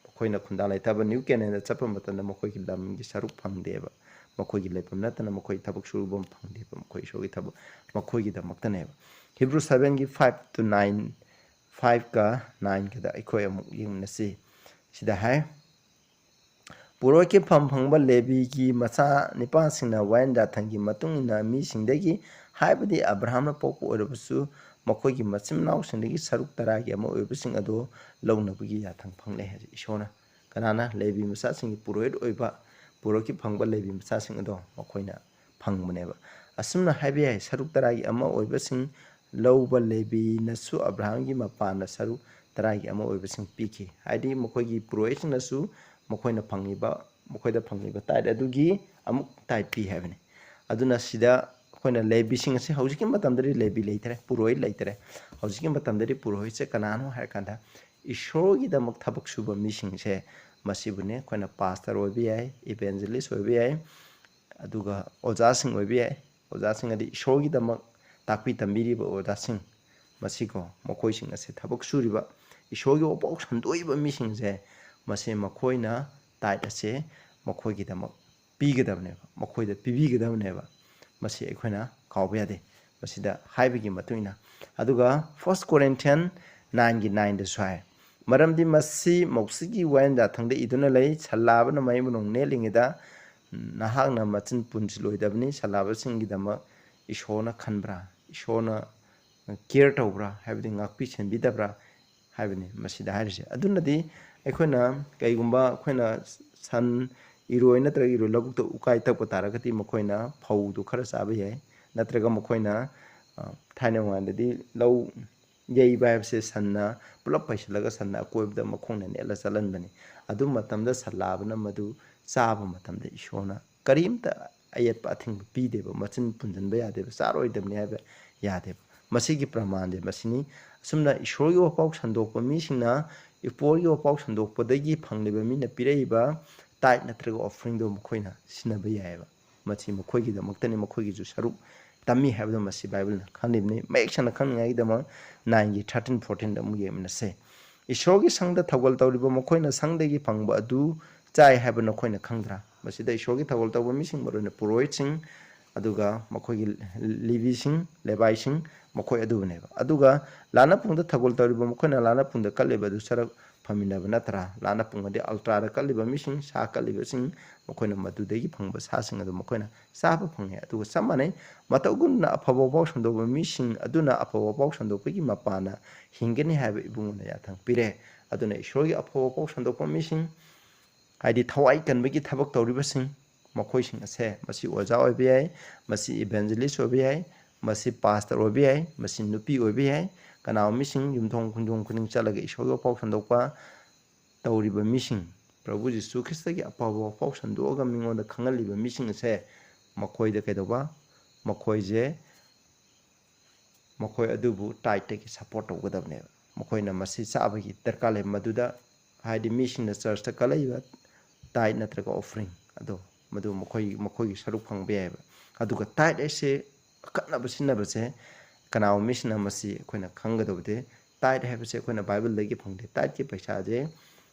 ꯑꯩꯈꯣꯏꯅ ꯈꯨꯟꯗꯥ ꯂꯩꯇꯥꯕ ꯅ꯭ꯌꯨ ꯀꯦꯅꯥꯟꯗ ꯆꯠꯄ ꯃꯇꯝꯗ ꯃꯈꯣꯏꯒꯤ ꯂꯝꯒꯤ ꯁꯔꯨꯛ ꯐꯪꯗꯦꯕ, ꯃꯈꯣꯏꯒꯤ ꯂꯩꯐꯝ ꯅꯠꯇꯅ ꯃꯈꯣꯏ ꯊꯕꯛ ꯁꯨꯐꯝ ꯐꯪꯗꯦꯕ, ꯃꯈꯣꯏ ꯏꯁꯣꯔꯒꯤ ꯊꯕꯛ, ꯃꯈꯣꯏꯒꯤꯗꯃꯛꯇꯅꯦꯕ꯫ ꯍꯤꯕ꯭ꯔꯨ ꯁꯚꯦꯟꯒꯤ ꯐꯥꯏꯚ to ꯅꯥꯏꯟ, ꯐꯥꯏꯚꯀ ꯅꯥꯏꯟꯒꯗ ꯑꯩꯈꯣꯏ ꯑꯃꯨꯛ ꯌꯦꯡꯅꯁꯤ꯫ ꯁꯤꯗ ꯍꯥꯏ, ꯄꯨꯔꯣꯍꯤꯠꯀꯤ ꯐꯝ ꯐꯪꯕ ꯂꯦꯕꯤꯒꯤ ꯃꯆꯥ ꯅꯤꯄꯥꯁꯤꯡꯅ ꯋꯥꯌꯦꯜ ꯌꯥꯊꯪꯒꯤ ꯃꯇꯨꯡ ꯏꯟꯅ ꯃꯤꯁꯤꯡꯗꯒꯤ, ꯍꯥꯏꯕꯗꯤ ꯑꯕ꯭ꯔꯥꯍꯥꯝꯅ ꯄꯣꯛꯄ ꯑꯣꯏꯔꯕꯁꯨ, ꯃꯈꯣꯏꯒꯤ ꯃꯆꯤꯟ ꯃꯅꯥꯎꯁꯤꯡꯗꯒꯤ ꯁꯔꯨꯛ ꯇꯔꯥꯒꯤ ꯑꯃ ꯑꯣꯏꯕꯁꯤꯡ ꯑꯗꯨ ꯂꯧꯅꯕꯒꯤ ꯌꯥꯊꯪ ꯐꯪꯂꯦ ꯍꯥꯏ ꯏꯁꯣꯔꯅ꯫ ꯀꯅꯥꯅ? ꯂꯦꯕꯤ ꯃꯆꯥꯁꯤꯡꯒꯤ ꯄꯨꯔꯣꯍꯤꯠ ꯑꯣꯏꯕ, ꯄꯨꯔꯣꯍꯤꯠꯀꯤ ꯐꯪꯕ ꯂꯦꯕꯤ ꯃꯆꯥꯁꯤꯡ ꯑꯗꯣ ꯃꯈꯣꯏꯅ ꯐꯪꯕꯅꯦꯕ꯫ ꯑꯁꯨꯝꯅ ꯍꯥꯏꯕ ꯌꯥꯏ, ꯁꯔꯨꯛ ꯇꯔꯥꯒꯤ ꯑꯃ ꯑꯣꯏꯕꯁꯤꯡ ꯂꯧꯕ ꯂꯦꯕꯤꯅꯁꯨ ꯑꯕ꯭ꯔꯥꯍꯥꯝꯒꯤ ꯃꯄꯥꯟꯗ ꯁꯔꯨꯛ ꯇꯔꯥꯒꯤ ꯑꯃ ꯑꯣꯏꯕꯁꯤꯡ ꯄꯤꯈꯤ꯫ ꯍꯥꯏꯗꯤ ꯃꯈꯣꯏꯒꯤ ꯄꯨꯔꯣꯍꯤꯠꯁꯤꯡꯅꯁꯨ ꯃꯈꯣꯏꯅ ꯐꯪꯉꯤꯕ, ꯃꯈꯣꯏꯗ ꯐꯪꯉꯤꯕ ꯇꯥꯏꯠ ꯑꯗꯨꯒꯤ ꯑꯃꯨꯛ ꯇꯥꯏꯠ ꯄꯤ ꯍꯥꯏꯕꯅꯤ꯫ ꯑꯗꯨꯅ ꯁꯤꯗ ꯑꯩꯈꯣꯏꯅ ꯂꯦꯕꯤꯁꯤꯡ ꯑꯁꯤ ꯍꯧꯖꯤꯛꯀꯤ ꯃꯇꯝꯗꯗꯤ ꯂꯦꯕꯤ ꯂꯩꯇ꯭ꯔꯦ, ꯄꯨꯔꯣꯍꯤꯠ ꯂꯩꯇ꯭ꯔꯦ꯫ ꯍꯧꯖꯤꯛꯀꯤ ꯃꯇꯝꯗꯗꯤ ꯄꯨꯔꯣꯍꯤꯠꯁꯦ ꯀꯅꯥꯅꯣ ꯍꯥꯏꯔꯀꯥꯟꯗ, ꯏꯁꯣꯔꯒꯤꯗꯃꯛ ꯊꯕꯛ ꯁꯨꯕ ꯃꯤꯁꯤꯡꯁꯦ, ꯃꯁꯤꯕꯨꯅꯦ ꯑꯩꯈꯣꯏꯅ ꯄꯥꯁꯇꯔ ꯑꯣꯏꯕ ꯌꯥꯏ, ꯏꯚꯦꯟꯖꯦꯂꯤꯁ ꯑꯣꯏꯕ ꯌꯥꯏ, ꯑꯗꯨꯒ ꯑꯣꯖꯥꯁꯤꯡ ꯑꯣꯏꯕ ꯌꯥꯏ꯫ ꯑꯣꯖꯥꯁꯤꯡ ꯑꯗꯤ ꯏꯁꯣꯔꯒꯤꯗꯃꯛ ꯇꯥꯛꯄꯤ ꯇꯝꯕꯤꯔꯤꯕ ꯑꯣꯖꯥꯁꯤꯡ, ꯃꯁꯤꯀꯣ, ꯃꯈꯣꯏꯁꯤꯡ ꯑꯁꯦ ꯊꯕꯛ ꯁꯨꯔꯤꯕ, ꯏꯁꯣꯔꯒꯤ ꯋꯥꯐꯥꯎ ꯁꯟꯗꯣꯛꯏꯕ ꯃꯤꯁꯤꯡꯁꯦ, ꯃꯁꯦ ꯃꯈꯣꯏꯅ ꯇꯥꯏꯠ ꯑꯁꯦ ꯃꯈꯣꯏꯒꯤꯗꯃꯛ ꯄꯤꯒꯗꯕꯅꯦꯕ, ꯃꯈꯣꯏꯗ ꯄꯤꯕꯤꯒꯗꯕꯅꯦꯕ꯫ ꯃꯁꯤ ꯑꯩꯈꯣꯏꯅ ꯀꯥꯎꯕ ꯌꯥꯗꯦ꯫ ꯃꯁꯤꯗ ꯍꯥꯏꯕꯒꯤ ꯃꯇꯨꯡ ꯏꯟꯅ, ꯑꯗꯨꯒ ꯐꯥꯔꯁ ꯀꯣꯔꯤꯟꯊꯤꯌꯟ ꯅꯥꯏꯟꯒꯤ ꯅꯥꯏꯟꯗꯁꯨ ꯍꯥꯏ, "ꯃꯔꯝꯗꯤ ꯃꯁꯤ ꯃꯧꯁꯤꯒꯤ ꯋꯥꯌꯦꯜ ꯌꯥꯊꯪꯗ ꯏꯗꯨꯅ ꯂꯩ, ꯁꯜꯂꯥꯕꯅ ꯃꯩ ꯃꯅꯨꯡ ꯅꯦꯠꯂꯤꯉꯩꯗ ꯅꯍꯥꯛꯅ ꯃꯆꯤꯟ ꯄꯨꯟꯁꯤꯜꯂꯣꯏꯗꯕꯅꯤ꯫ ꯁꯜꯂꯥꯕꯁꯤꯡꯒꯤꯗꯃꯛ ꯏꯁꯣꯔꯅ ꯈꯟꯕ꯭ꯔꯥ? ꯏꯁꯣꯔꯅ ꯀꯦꯌꯔ ꯇꯧꯕ꯭ꯔꯥ? ꯍꯥꯏꯕꯗꯤ ꯉꯥꯛꯄꯤ ꯁꯦꯟꯕꯤꯗꯕ꯭ꯔꯥ?" ꯍꯥꯏꯕꯅꯤ ꯃꯁꯤꯗ ꯍꯥꯏꯔꯤꯁꯦ꯫ ꯑꯗꯨꯅꯗꯤ ꯑꯩꯈꯣꯏꯅ ꯀꯩꯒꯨꯝꯕ ꯑꯩꯈꯣꯏꯅ ꯁꯟ, ꯏꯔꯣꯏ ꯅꯠꯇ꯭ꯔꯒ ꯏꯔꯣꯏ ꯂꯧꯕꯨꯛꯇ ꯎꯀꯥꯏ ꯇꯛꯄ ꯇꯥꯔꯒꯗꯤ ꯃꯈꯣꯏꯅ ꯐꯧꯗꯨ ꯈꯔ ꯆꯥꯕ ꯌꯥꯏ, ꯅꯠꯇ꯭ꯔꯒ ꯃꯈꯣꯏꯅ ꯊꯥꯏꯅ ꯃꯃꯥꯡꯗꯗꯤ ꯂꯧ ꯌꯩꯕ ꯍꯥꯏꯕꯁꯦ ꯁꯟꯅ ꯄꯨꯂꯞ ꯄꯩꯁꯤꯜꯂꯒ ꯁꯟꯅ ꯑꯀꯣꯏꯕꯗ ꯃꯈꯣꯡꯅ ꯅꯦꯠꯂ ꯆꯠꯍꯟꯕꯅꯤ꯫ ꯑꯗꯨ ꯃꯇꯝꯗ ꯁꯟ ꯂꯥꯕꯅ ꯃꯗꯨ ꯆꯥꯕ ꯃꯇꯝꯗ ꯏꯁꯣꯔꯅ ꯀꯔꯤꯝꯇ ꯑꯌꯦꯠꯄ ꯑꯊꯤꯡꯕ ꯄꯤꯗꯦꯕ, ꯃꯆꯤꯟ ꯄꯨꯟꯁꯤꯟꯕ ꯌꯥꯗꯦꯕ, ꯆꯥꯔꯣꯏꯗꯕꯅꯤ ꯍꯥꯏꯕ ꯌꯥꯗꯦꯕ꯫ ꯃꯁꯤꯒꯤ ꯄ꯭ꯔꯃꯥꯟꯁꯦ ꯃꯁꯤꯅꯤ꯫ ꯑꯁꯨꯝꯅ ꯏꯁꯣꯔꯒꯤ ꯋꯥꯄꯥꯎ ꯁꯟꯗꯣꯛꯄ ꯃꯤꯁꯤꯡꯅ ꯏꯄꯣꯔꯒꯤ ꯋꯥꯄꯥꯎ ꯁꯟꯗꯣꯛꯄꯗꯒꯤ ꯐꯪꯂꯤꯕ ꯃꯤꯅ ꯄꯤꯔꯛꯏꯕ ꯇꯥꯏꯠ ꯅꯠꯇ꯭ꯔꯒ ꯑꯣꯐꯔꯤꯡꯗꯣ ꯃꯈꯣꯏꯅ ꯁꯤꯖꯤꯟꯅꯕ ꯌꯥꯏꯑꯕ꯫ ꯃꯁꯤ ꯃꯈꯣꯏꯒꯤꯗꯃꯛꯇꯅꯤ, ꯃꯈꯣꯏꯒꯤꯁꯨ ꯁꯔꯨꯛ ꯇꯝꯃꯤ ꯍꯥꯏꯕꯗꯣ ꯃꯁꯤ ꯕꯥꯏꯕꯜꯅ ꯈꯪꯂꯤꯕꯅꯤ꯫ ꯃꯌꯦꯛ ꯁꯦꯡꯅ ꯈꯪꯅꯤꯡꯉꯥꯏꯒꯤꯗꯃꯛ ꯅꯥꯏꯟꯒꯤ ꯊꯥꯔꯇꯤꯟ ꯐꯣꯔꯇꯤꯟꯗ ꯑꯃꯨꯛ ꯌꯦꯡꯃꯤꯟꯅꯁꯦ꯫ ꯏꯁꯣꯔꯒꯤ ꯁꯪꯗ ꯊꯧꯒꯜ ꯇꯧꯔꯤꯕ ꯃꯈꯣꯏꯅ ꯁꯪꯗꯒꯤ ꯐꯪꯕ ꯑꯗꯨ ꯆꯥꯏ ꯍꯥꯏꯕ ꯅꯈꯣꯏꯅ ꯈꯪꯗ꯭ꯔꯥ? ꯃꯁꯤꯗ ꯏꯁꯣꯔꯒꯤ ꯊꯧꯒꯜ ꯇꯧꯕ ꯃꯤꯁꯤꯡ, ꯃꯔꯨꯑꯣꯏꯅ ꯄꯨꯔꯣꯍꯤꯠꯁꯤꯡ, ꯑꯗꯨꯒ ꯃꯈꯣꯏꯒꯤ ꯂꯤꯕꯤꯁꯤꯡ, ꯂꯦꯕꯥꯏꯁꯤꯡ, ꯃꯈꯣꯏ ꯑꯗꯨꯕꯨꯅꯦꯕ꯫ ꯑꯗꯨꯒ ꯂꯥꯟꯅ ꯄꯨꯡꯗ ꯊꯧꯒꯜ ꯇꯧꯔꯤꯕ ꯃꯈꯣꯏꯅ ꯂꯥꯟꯅ ꯄꯨꯡꯗ ꯀꯠꯂꯤꯕ ꯑꯗꯨ ꯁꯔꯨꯛ ꯐꯝꯃꯤꯟꯅꯕ ꯅꯠꯇ꯭ꯔꯥ? ꯂꯥꯟꯅ ꯄꯨꯡ ꯑꯗꯤ ꯑꯜꯇ꯭ꯔꯥꯗ ꯀꯠꯂꯤꯕ ꯃꯤꯁꯤꯡ, ꯁꯥ ꯀꯠꯂꯤꯕꯁꯤꯡ, ꯃꯈꯣꯏꯅ ꯃꯗꯨꯗꯒꯤ ꯐꯪꯕ ꯁꯥꯁꯤꯡ ꯑꯗꯨ ꯃꯈꯣꯏꯅ ꯆꯥꯕ ꯐꯪꯉꯦ꯫ ꯑꯗꯨꯒ ꯆꯞ ꯃꯥꯟꯅꯩ, ꯃꯇꯧꯒꯨꯝꯅ ꯑꯐꯕ ꯋꯥꯄꯥꯎ ꯁꯟꯗꯣꯛꯄ ꯃꯤꯁꯤꯡ ꯑꯗꯨꯅ ꯑꯐꯕ ꯋꯥꯄꯥꯎ ꯁꯟꯗꯣꯛꯄꯒꯤ ꯃꯄꯥꯟꯅ ꯍꯤꯡꯒꯅꯤ ꯍꯥꯏꯕ ꯏꯕꯨꯡꯉꯣꯅ ꯌꯥꯊꯪ ꯄꯤꯔꯦ꯫ ꯑꯗꯨꯅ ꯏꯁꯣꯔꯒꯤ ꯑꯐꯕ ꯋꯥꯄꯥꯎ ꯁꯟꯗꯣꯛꯄ ꯃꯤꯁꯤꯡ, ꯍꯥꯏꯗꯤ ꯊꯋꯥꯏ ꯀꯟꯕꯒꯤ ꯊꯕꯛ ꯇꯧꯔꯤꯕꯁꯤꯡ, ꯃꯈꯣꯏꯁꯤꯡ ꯑꯁꯦ, ꯃꯁꯤ ꯑꯣꯖꯥ ꯑꯣꯏꯕ ꯌꯥꯏ, ꯃꯁꯤ ꯏꯚꯦꯟꯖꯦꯂꯤꯁ ꯑꯣꯏꯕ ꯌꯥꯏ, ꯃꯁꯤ ꯄꯥꯁꯇꯔ ꯑꯣꯏꯕ ꯌꯥꯏ, ꯃꯁꯤ ꯅꯨꯄꯤ ꯑꯣꯏꯕ ꯌꯥꯏ, ꯀꯅꯥꯒꯨꯝꯕ ꯃꯤꯁꯤꯡ ꯌꯨꯝꯊꯣꯡ ꯈꯨꯟꯗꯣꯡ ꯈꯨꯗꯤꯡ ꯆꯠꯂꯒ ꯏꯁꯣꯔꯒꯤ ꯄꯥꯎ ꯁꯟꯗꯣꯛꯄ ꯇꯧꯔꯤꯕ ꯃꯤꯁꯤꯡ, ꯄ꯭ꯔꯚꯨ ꯖꯤꯁꯨ ꯈ꯭ꯔꯤꯁꯇꯒꯤ ꯑꯐꯕ ꯄꯥꯎ ꯁꯟꯗꯣꯛꯑꯒ ꯃꯤꯉꯣꯟꯗ ꯈꯪꯍꯜꯂꯤꯕ ꯃꯤꯁꯤꯡ ꯑꯁꯦ, ꯃꯈꯣꯏꯗ ꯀꯩꯗꯧꯕ? ꯃꯈꯣꯏꯁꯦ, ꯃꯈꯣꯏ ꯑꯗꯨꯕꯨ ꯇꯥꯏꯠꯇꯒꯤ ꯁꯞꯄꯣꯔꯠ ꯇꯧꯒꯗꯕꯅꯦꯕ꯫ ꯃꯈꯣꯏꯅ ꯃꯁꯤ ꯆꯥꯕꯒꯤ ꯗꯔꯀꯥꯔ ꯂꯩ꯫ ꯃꯗꯨꯗ, ꯍꯥꯏꯗꯤ, ꯃꯤꯁꯤꯡꯅ ꯆꯔꯆꯇ ꯀꯠꯂꯛꯏꯕ ꯇꯥꯏꯠ ꯅꯠꯇ꯭ꯔꯒ ꯑꯣꯐꯔꯤꯡ ꯑꯗꯣ, ꯃꯗꯨ ꯃꯈꯣꯏ, ꯃꯈꯣꯏꯒꯤ ꯁꯔꯨꯛ ꯐꯪꯕ ꯌꯥꯏꯑꯕ꯫ ꯑꯗꯨꯒ ꯇꯥꯏꯠ ꯍꯥꯏꯁꯦ ꯑꯀꯛꯅꯕ ꯁꯤꯖꯤꯟꯅꯕꯁꯦ ꯀꯅꯥꯒꯨꯝꯕ ꯃꯤꯁꯤꯡꯅ ꯃꯁꯤ ꯑꯩꯈꯣꯏꯅ ꯈꯪꯒꯗꯕꯗꯤ, ꯇꯥꯏꯠ ꯍꯥꯏꯕꯁꯦ ꯑꯩꯈꯣꯏꯅ ꯕꯥꯏꯕꯜꯗꯒꯤ ꯐꯪꯗꯦ꯫ ꯇꯥꯏꯠꯀꯤ ꯄꯩꯁꯥꯁꯦ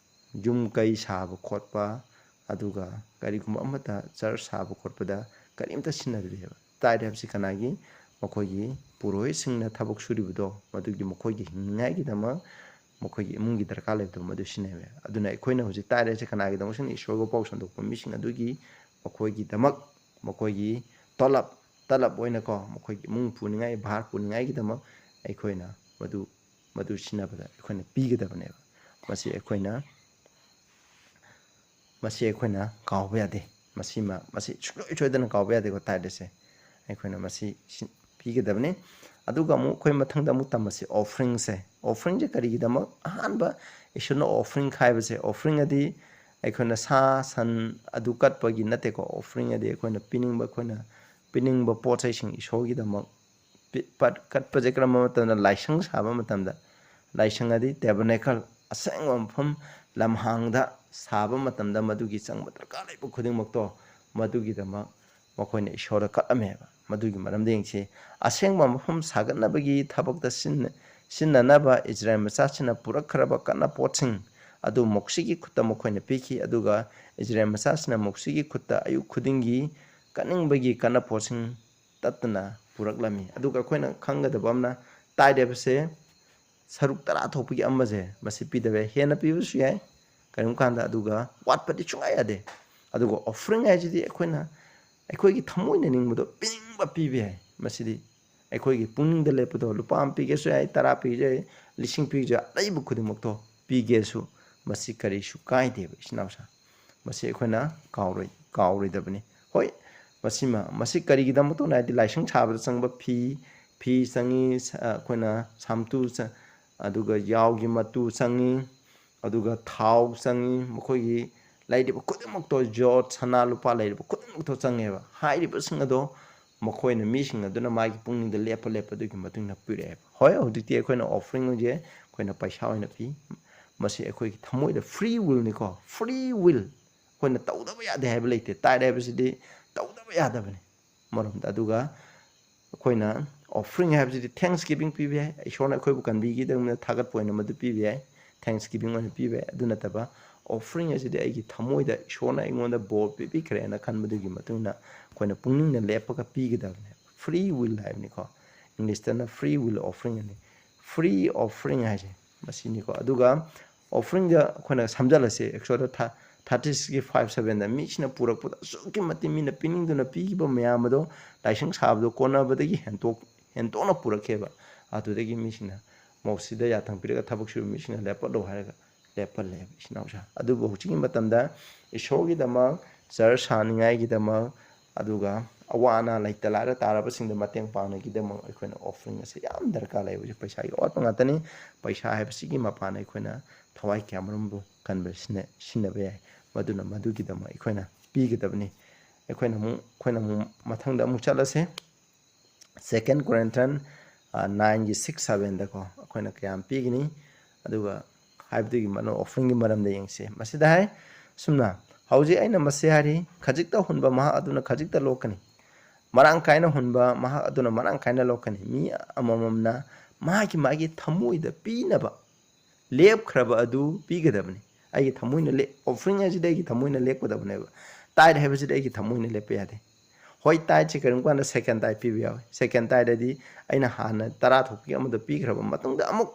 ꯌꯨꯝ ꯀꯩ ꯁꯥꯕ ꯈꯣꯠꯄ, ꯑꯗꯨꯒ ꯀꯔꯤꯒꯨꯝꯕ ꯑꯃꯠꯇ ꯆꯔꯆ ꯁꯥꯕ ꯈꯣꯠꯄꯗ ꯀꯔꯤꯝꯇ ꯁꯤꯖꯤꯟꯅꯗꯦꯕ꯫ ꯇꯥꯏꯠ ꯍꯥꯏꯕꯁꯤ ꯀꯅꯥꯒꯤ? ꯃꯈꯣꯏꯒꯤ ꯄꯨꯔꯣꯍꯤꯠꯁꯤꯡꯅ ꯊꯕꯛ ꯁꯨꯔꯤꯕꯗꯣ, ꯃꯗꯨꯒꯤ ꯃꯈꯣꯏꯒꯤ ꯍꯤꯡꯅꯤꯡꯉꯥꯏꯒꯤꯗꯃꯛ, ꯃꯈꯣꯏꯒꯤ ꯏꯃꯨꯡꯒꯤ ꯗꯔꯀꯥꯔ ꯂꯩꯕꯗꯣ, ꯃꯗꯨ ꯁꯤꯖꯤꯟꯅꯩꯕ꯫ ꯑꯗꯨꯅ ꯑꯩꯈꯣꯏꯅ ꯍꯧꯖꯤꯛ ꯇꯥꯏꯠ ꯍꯥꯏꯁꯦ ꯀꯅꯥꯒꯤꯗꯃꯛ ꯁꯤꯖꯤꯟꯅꯩ? ꯏꯁꯣꯔꯒꯤ ꯄꯥꯎ ꯁꯟꯗꯣꯛꯄ ꯃꯤꯁꯤꯡ ꯑꯗꯨꯒꯤ ꯃꯈꯣꯏꯒꯤꯗꯃꯛ, ꯃꯈꯣꯏꯒꯤ ꯇꯣꯂꯞ, ꯇꯂꯞ ꯑꯣꯏꯅꯀꯣ, ꯃꯈꯣꯏꯒꯤ ꯏꯃꯨꯡ ꯄꯨꯅꯤꯡꯉꯥꯏ, ꯚꯥꯔ ꯄꯨꯅꯤꯡꯉꯥꯏꯒꯤꯗꯃꯛ ꯑꯩꯈꯣꯏꯅ ꯃꯗꯨ, ꯃꯗꯨ ꯁꯤꯖꯤꯟꯅꯕꯗ ꯑꯩꯈꯣꯏꯅ ꯄꯤꯒꯗꯕꯅꯦꯕ꯫ ꯃꯁꯤ ꯑꯩꯈꯣꯏꯅ, ꯃꯁꯤ ꯑꯩꯈꯣꯏꯅ ꯀꯥꯎꯕ ꯌꯥꯗꯦ꯫ ꯃꯁꯤꯃ, ꯃꯁꯤ ꯁꯨꯡꯁꯣꯏ ꯁꯣꯏꯗꯅ ꯀꯥꯎꯕ ꯌꯥꯗꯦꯀꯣ, ꯇꯥꯏꯠ ꯑꯁꯦ꯫ ꯑꯩꯈꯣꯏꯅ ꯃꯁꯤ ꯁꯤ-, ꯄꯤꯒꯗꯕꯅꯤ꯫ ꯑꯗꯨꯒ ꯑꯃꯨꯛ ꯑꯩꯈꯣꯏ ꯃꯊꯪꯗ ꯑꯃꯨꯛ ꯇꯝꯕꯁꯤ ꯑꯣꯐꯔꯤꯡꯁꯦ꯫ ꯑꯣꯐꯔꯤꯡꯁꯦ ꯀꯔꯤꯒꯤꯗꯃꯛ? ꯑꯍꯥꯟꯕ ꯏꯁꯣꯔꯅ ꯑꯣꯐꯔꯤꯡ ꯈꯥꯏꯕꯁꯦ, ꯑꯣꯐꯔꯤꯡ ꯑꯗꯤ ꯑꯩꯈꯣꯏꯅ ꯁꯥ ꯁꯟ ꯑꯗꯨ ꯀꯠꯄꯒꯤ ꯅꯠꯇꯦꯀꯣ꯫ ꯑꯣꯐꯔꯤꯡ ꯑꯗꯤ ꯑꯩꯈꯣꯏꯅ ꯄꯤꯅꯤꯡꯕ, ꯑꯩꯈꯣꯏꯅ ꯄꯤꯅꯤꯡꯕ ꯄꯣꯠ ꯆꯩꯁꯤꯡ ꯏꯁꯣꯔꯒꯤꯗꯃꯛ ꯄꯤ-, ꯄꯠ-, ꯀꯠꯄꯁꯦ ꯀꯔꯝꯕ ꯃꯇꯝꯗ? ꯂꯥꯏꯁꯪ ꯁꯥꯕ ꯃꯇꯝꯗ, ꯂꯥꯏꯁꯪ ꯑꯗꯤ ꯇꯦꯕꯔꯅꯦꯀꯜ, ꯑꯁꯦꯡꯕ ꯃꯐꯝ ꯂꯝꯍꯥꯡꯗ ꯁꯥꯕ ꯃꯇꯝꯗ ꯃꯗꯨꯒꯤ ꯆꯪꯕ ꯗꯔꯀꯥꯔ ꯂꯩꯕ ꯈꯨꯗꯤꯡꯃꯛꯇꯣ ꯃꯗꯨꯒꯤꯗꯃꯛ ꯃꯈꯣꯏꯅ ꯏꯁꯣꯔꯗ ꯀꯠꯂꯝꯃꯦꯕ꯫ ꯃꯗꯨꯒꯤ ꯃꯔꯝꯗ ꯌꯦꯡꯁꯤ, ꯑꯁꯦꯡꯕ ꯃꯐꯝ ꯁꯥꯒꯠꯅꯕꯒꯤ ꯊꯕꯛꯇ ꯁꯤꯟ-, ꯁꯤꯟꯅꯅꯕ ꯏꯖꯔꯦꯜ ꯃꯆꯥꯁꯤꯡꯅ ꯄꯨꯔꯛꯈ꯭ꯔꯕ ꯀꯥꯟꯅꯄꯣꯠꯁꯤꯡ ꯑꯗꯨ ꯃꯣꯛꯁꯤꯒꯤ ꯈꯨꯠꯇ ꯃꯈꯣꯏꯅ ꯄꯤꯈꯤ, ꯑꯗꯨꯒ ꯏꯖꯔꯦꯜ ꯃꯆꯥꯁꯤꯡꯅ ꯃꯣꯛꯁꯤꯒꯤ ꯈꯨꯠꯇ ꯑꯌꯨꯛ ꯈꯨꯗꯤꯡꯒꯤ ꯀꯠꯅꯤꯡꯕꯒꯤ ꯀꯥꯟꯅꯄꯣꯠꯁꯤꯡ ꯇꯠꯇꯅ ꯄꯨꯔꯛꯂꯝꯃꯤ꯫ ꯑꯗꯨꯒ ꯑꯩꯈꯣꯏꯅ ꯈꯪꯒꯗꯕ ꯑꯃꯅ, ꯇꯥꯏꯠ ꯍꯥꯏꯕꯁꯦ ꯁꯔꯨꯛ ꯇꯔꯥ ꯊꯣꯛꯄꯒꯤ ꯑꯃꯁꯦ ꯃꯁꯤ ꯄꯤꯗꯕ ꯌꯥꯏ꯫ ꯍꯦꯟꯅ ꯄꯤꯕꯁꯨ ꯌꯥꯏ ꯀꯔꯤꯒꯨꯝꯕ ꯀꯥꯟꯗ, ꯑꯗꯨꯒ ꯋꯥꯠꯄꯗꯤ ꯁꯨꯡꯌꯥ ꯌꯥꯗꯦ꯫ ꯑꯗꯨꯒ ꯑꯣꯐꯔꯤꯡ ꯍꯥꯏꯁꯤꯗꯤ ꯑꯩꯈꯣꯏꯅ ꯑꯩꯈꯣꯏꯒꯤ ꯊꯃꯣꯏꯅ ꯅꯤꯡꯕꯗꯣ ꯄꯤꯅꯤꯡꯕ ꯄꯤꯕ ꯌꯥꯏ꯫ ꯃꯁꯤꯗꯤ ꯑꯩꯈꯣꯏꯒꯤ ꯄꯨꯛꯅꯤꯡꯗ ꯂꯦꯞꯄꯗꯣ, ꯂꯨꯄꯥ ꯑꯃ ꯄꯤꯒꯦꯁꯨ ꯌꯥꯏ, ꯇꯔꯥ ꯄꯤꯒꯦꯁꯨ ꯌꯥꯏ, ꯂꯤꯁꯤꯡ ꯄꯤꯒꯦꯁꯨ ꯌꯥꯏ, ꯑꯔꯩꯕ ꯈꯨꯗꯤꯡꯃꯛꯇꯣ ꯄꯤꯒꯦꯁꯨ ꯃꯁꯤ ꯀꯔꯤꯁꯨ ꯀꯥꯏꯗꯦꯕ, ꯏꯆꯤꯟ ꯏꯅꯥꯎꯁꯥ꯫ ꯃꯁꯤ ꯑꯩꯈꯣꯏꯅ ꯀꯥꯎꯔꯣꯏ-, ꯀꯥꯎꯔꯣꯏꯗꯕꯅꯤ꯫ ꯍꯣꯏ, ꯃꯁꯤꯃ, ꯃꯁꯤ ꯀꯔꯤꯒꯤꯗꯃꯛꯇꯅꯣ ꯍꯥꯏꯗꯤ ꯂꯥꯏꯁꯪ ꯁꯥꯕꯗ ꯆꯪꯕ ꯐꯤ, ꯐꯤ ꯆꯪꯉꯤ, ꯁ-, ꯑꯩꯈꯣꯏꯅ ꯁꯥꯝꯇꯨ ꯆ-, ꯑꯗꯨꯒ ꯌꯥꯎꯒꯤ ꯃꯇꯨ ꯆꯪꯉꯤ, ꯑꯗꯨꯒ ꯊꯥꯎ ꯆꯪꯉꯤ, ꯃꯈꯣꯏꯒꯤ ꯂꯩꯔꯤꯕ ꯈꯨꯗꯤꯡꯃꯛꯇꯣ, ꯖꯣꯠ, ꯁꯅꯥ, ꯂꯨꯄꯥ ꯂꯩꯔꯤꯕ ꯈꯨꯗꯤꯡꯃꯛꯇꯣ ꯆꯪꯉꯦꯕ꯫ ꯍꯥꯏꯔꯤꯕꯁꯤꯡ ꯑꯗꯣ ꯃꯈꯣꯏꯅ, ꯃꯤꯁꯤꯡ ꯑꯗꯨꯅ ꯃꯥꯒꯤ ꯄꯨꯛꯅꯤꯡꯗ ꯂꯦꯞꯄ ꯂꯦꯞꯄꯗꯨꯒꯤ ꯃꯇꯨꯡ ꯏꯟꯅ ꯄꯤꯔꯛꯑꯦꯕ꯫ ꯍꯣꯏ, ꯍꯧꯖꯤꯛꯇꯤ ꯑꯩꯈꯣꯏꯅ ꯑꯣꯐꯔꯤꯡꯁꯦ ꯑꯩꯈꯣꯏꯅ ꯄꯩꯁꯥ ꯑꯣꯏꯅ ꯄꯤ꯫ ꯃꯁꯤ ꯑꯩꯈꯣꯏꯒꯤ ꯊꯃꯣꯏꯗ, free willꯅꯤꯀꯣ, free will꯫ ꯑꯩꯈꯣꯏꯅ ꯇꯧꯗꯕ ꯌꯥꯗꯦ ꯍꯥꯏꯕ ꯂꯩꯇꯦ꯫ ꯇꯥꯏꯠ ꯍꯥꯏꯕꯁꯤꯗꯤ ꯇꯧꯗꯕ ꯌꯥꯗꯕꯅꯤ꯫ ꯃꯔꯝꯗ ꯑꯗꯨꯒ ꯑꯩꯈꯣꯏꯅ ꯑꯣꯐꯔꯤꯡ ꯍꯥꯏꯕꯁꯤꯗꯤ thanksgiving ꯄꯤꯕ ꯌꯥꯏ, ꯏꯁꯣꯔꯅ ꯑꯩꯈꯣꯏꯕꯨ ꯀꯟꯕꯤꯈꯤꯗꯕꯅꯤꯅ ꯊꯥꯒꯠꯄ ꯑꯣꯏꯅ ꯃꯗꯨ ꯄꯤꯕ ꯌꯥꯏ, thanksgiving ꯑꯣꯏꯅ ꯄꯤꯕ ꯌꯥꯏ꯫ ꯑꯗꯨ ꯅꯠꯇꯕ ꯑꯣꯐꯔꯤꯡ ꯑꯁꯤꯗꯤ ꯑꯩꯒꯤ ꯊꯃꯣꯏꯗ ꯏꯁꯣꯔꯅ ꯑꯩꯉꯣꯟꯗ ꯕꯣꯔ ꯄꯤꯕꯤꯈ꯭ꯔꯦꯅ ꯈꯟꯕꯗꯨꯒꯤ ꯃꯇꯨꯡ ꯏꯟꯅ ꯑꯩꯈꯣꯏꯅ ꯄꯨꯛꯅꯤꯡꯅ ꯂꯦꯞꯄꯒ ꯄꯤꯒꯗꯕꯅꯦ꯫ Free will ꯍꯥꯏꯕꯅꯤꯀꯣ, ꯏꯪꯂꯤꯁꯇꯅ free will offering ꯍꯥꯏꯅꯤ꯫ Free offering ꯍꯥꯏꯁꯦ ꯃꯁꯤꯅꯤꯀꯣ꯫ ꯑꯗꯨꯒ ꯑꯣꯐꯔꯤꯡꯗ ꯑꯩꯈꯣꯏꯅ ꯁꯝꯖꯜꯂꯁꯦ, ꯑꯦꯛꯁꯣꯗ ꯊꯥꯔꯇꯤ ꯁꯤꯛꯁꯀꯤ ꯐꯥꯏꯚ ꯁꯚꯦꯟꯗ, "ꯃꯤꯁꯤꯡꯅ ꯄꯨꯔꯛꯄꯗ ꯑꯁꯨꯛꯀꯤ ꯃꯇꯤꯛ ꯃꯤꯅ ꯄꯤꯅꯤꯡꯗꯨꯅ ꯄꯤꯈꯤꯕ ꯃꯌꯥꯝ ꯑꯗꯣ ꯂꯥꯏꯁꯪ ꯁꯥꯕꯗꯣ ꯀꯣꯟꯅꯕꯗꯒꯤ ꯍꯦꯟꯇꯣꯛ-, ꯍꯦꯟꯇꯣꯛꯅ ꯄꯨꯔꯛꯈꯤꯕ꯫ ꯑꯗꯨꯗꯒꯤ ꯃꯤꯁꯤꯡꯅ ꯃꯣꯛꯁꯤꯗ ꯌꯥꯊꯪ ꯄꯤꯔꯒ ꯊꯕꯛ ꯁꯨꯕ ꯃꯤꯁꯤꯡꯅ ꯂꯦꯞꯄꯠꯂꯣ ꯍꯥꯏꯔꯒ ꯂꯦꯞꯄꯜꯂꯦꯕ, ꯏꯆꯤꯟ ꯏꯅꯥꯎꯁꯥ꯫ ꯑꯗꯨꯕꯨ ꯍꯧꯖꯤꯛꯀꯤ ꯃꯇꯝꯗ ꯏꯁꯣꯔꯒꯤꯗꯃꯛ, ꯆꯔꯆ ꯁꯥꯅꯤꯡꯉꯥꯏꯒꯤꯗꯃꯛ, ꯑꯗꯨꯒ ꯑꯋꯥ ꯑꯅꯥ ꯂꯩꯇ ꯂꯥꯏꯔ ꯇꯥꯔꯕꯁꯤꯡꯗ ꯃꯇꯦꯡ ꯄꯥꯡꯅꯕꯒꯤꯗꯃꯛ ꯑꯩꯈꯣꯏꯅ offering ꯑꯁꯦ ꯌꯥꯝ ꯗꯔꯀꯥꯔ ꯂꯩꯕꯁꯦ꯫ ꯄꯩꯁꯥꯒꯤ ꯑꯋꯥꯠꯄ ꯉꯥꯛꯇꯅꯤ꯫ ꯄꯩꯁꯥ ꯍꯥꯏꯕꯁꯤꯒꯤ ꯃꯄꯥꯟ ꯑꯩꯈꯣꯏꯅ ꯊꯋꯥꯏ ꯀꯌꯥꯃꯔꯨꯝꯕꯨ ꯀꯟꯕ ꯁꯤꯟꯅ-, ꯁꯤꯟꯅꯕ ꯌꯥꯏ꯫ ꯃꯗꯨꯅ ꯃꯗꯨꯒꯤꯗꯃꯛ ꯑꯩꯈꯣꯏꯅ ꯄꯤꯒꯗꯕꯅꯤ꯫ ꯑꯩꯈꯣꯏꯅ ꯑꯃꯨꯛ, ꯑꯩꯈꯣꯏꯅ ꯑꯃꯨꯛ ꯃꯊꯪꯗ ꯑꯃꯨꯛ ꯆꯠꯂꯁꯦ꯫ Second Corinthian, ꯑ, nineꯒꯤ six sevenꯗꯀꯣ, ꯑꯩꯈꯣꯏꯅ ꯀꯌꯥꯝ ꯄꯤꯒꯅꯤ? ꯑꯗꯨꯒ ꯍꯥꯏꯕꯗꯨꯒꯤ ꯃꯅꯨꯡ offeringꯒꯤ ꯃꯔꯝꯗ ꯌꯦꯡꯁꯦ꯫ ꯃꯁꯤꯗ ꯍꯥꯏ, ꯁꯨꯝꯅ, "ꯍꯧꯖꯤꯛ ꯑꯩꯅ ꯃꯁꯤ ꯍꯥꯏꯔꯤ, ꯈꯖꯤꯛꯇ ꯍꯨꯟꯕ ꯃꯍꯥꯛ ꯑꯗꯨꯅ ꯈꯖꯤꯛꯇ ꯂꯣꯛꯀꯅꯤ꯫ ꯃꯔꯥꯡ ꯀꯥꯏꯅ ꯍꯨꯟꯕ ꯃꯍꯥꯛ ꯑꯗꯨꯅ ꯃꯔꯥꯡ ꯀꯥꯏꯅ ꯂꯣꯛꯀꯅꯤ꯫ ꯃꯤ ꯑꯃꯃꯝꯅ ꯃꯥꯒꯤ ꯃꯥꯒꯤ ꯊꯃꯣꯏꯗ ꯄꯤꯅꯕ ꯂꯦꯞꯈ꯭ꯔꯕ ꯑꯗꯨ ꯄꯤꯒꯗꯕꯅꯤ꯫" ꯑꯩꯒꯤ ꯊꯃꯣꯏꯅ ꯂꯦ-, offering ꯍꯥꯏꯁꯤꯗꯤ ꯑꯩꯒꯤ ꯊꯃꯣꯏꯅ ꯂꯦꯞꯀꯗꯕꯅꯦꯕ꯫ Tithe ꯍꯥꯏꯕꯁꯤꯗꯤ ꯑꯩꯒꯤ ꯊꯃꯣꯏꯅ ꯂꯦꯞꯄ ꯌꯥꯗꯦ꯫ ꯍꯣꯏ, tithe ꯁꯦ ꯀꯔꯤꯒꯨꯝꯕ ꯀꯥꯟꯗ second tithe ꯄꯤꯕ ꯌꯥꯎꯏ꯫ Second tithe ꯗꯗꯤ ꯑꯩꯅ ꯍꯥꯟꯅ ꯇꯔꯥ ꯊꯣꯛꯄꯒꯤ ꯑꯃꯗ ꯄꯤꯈ꯭ꯔꯕ ꯃꯇꯨꯡꯗ ꯑꯃꯨꯛ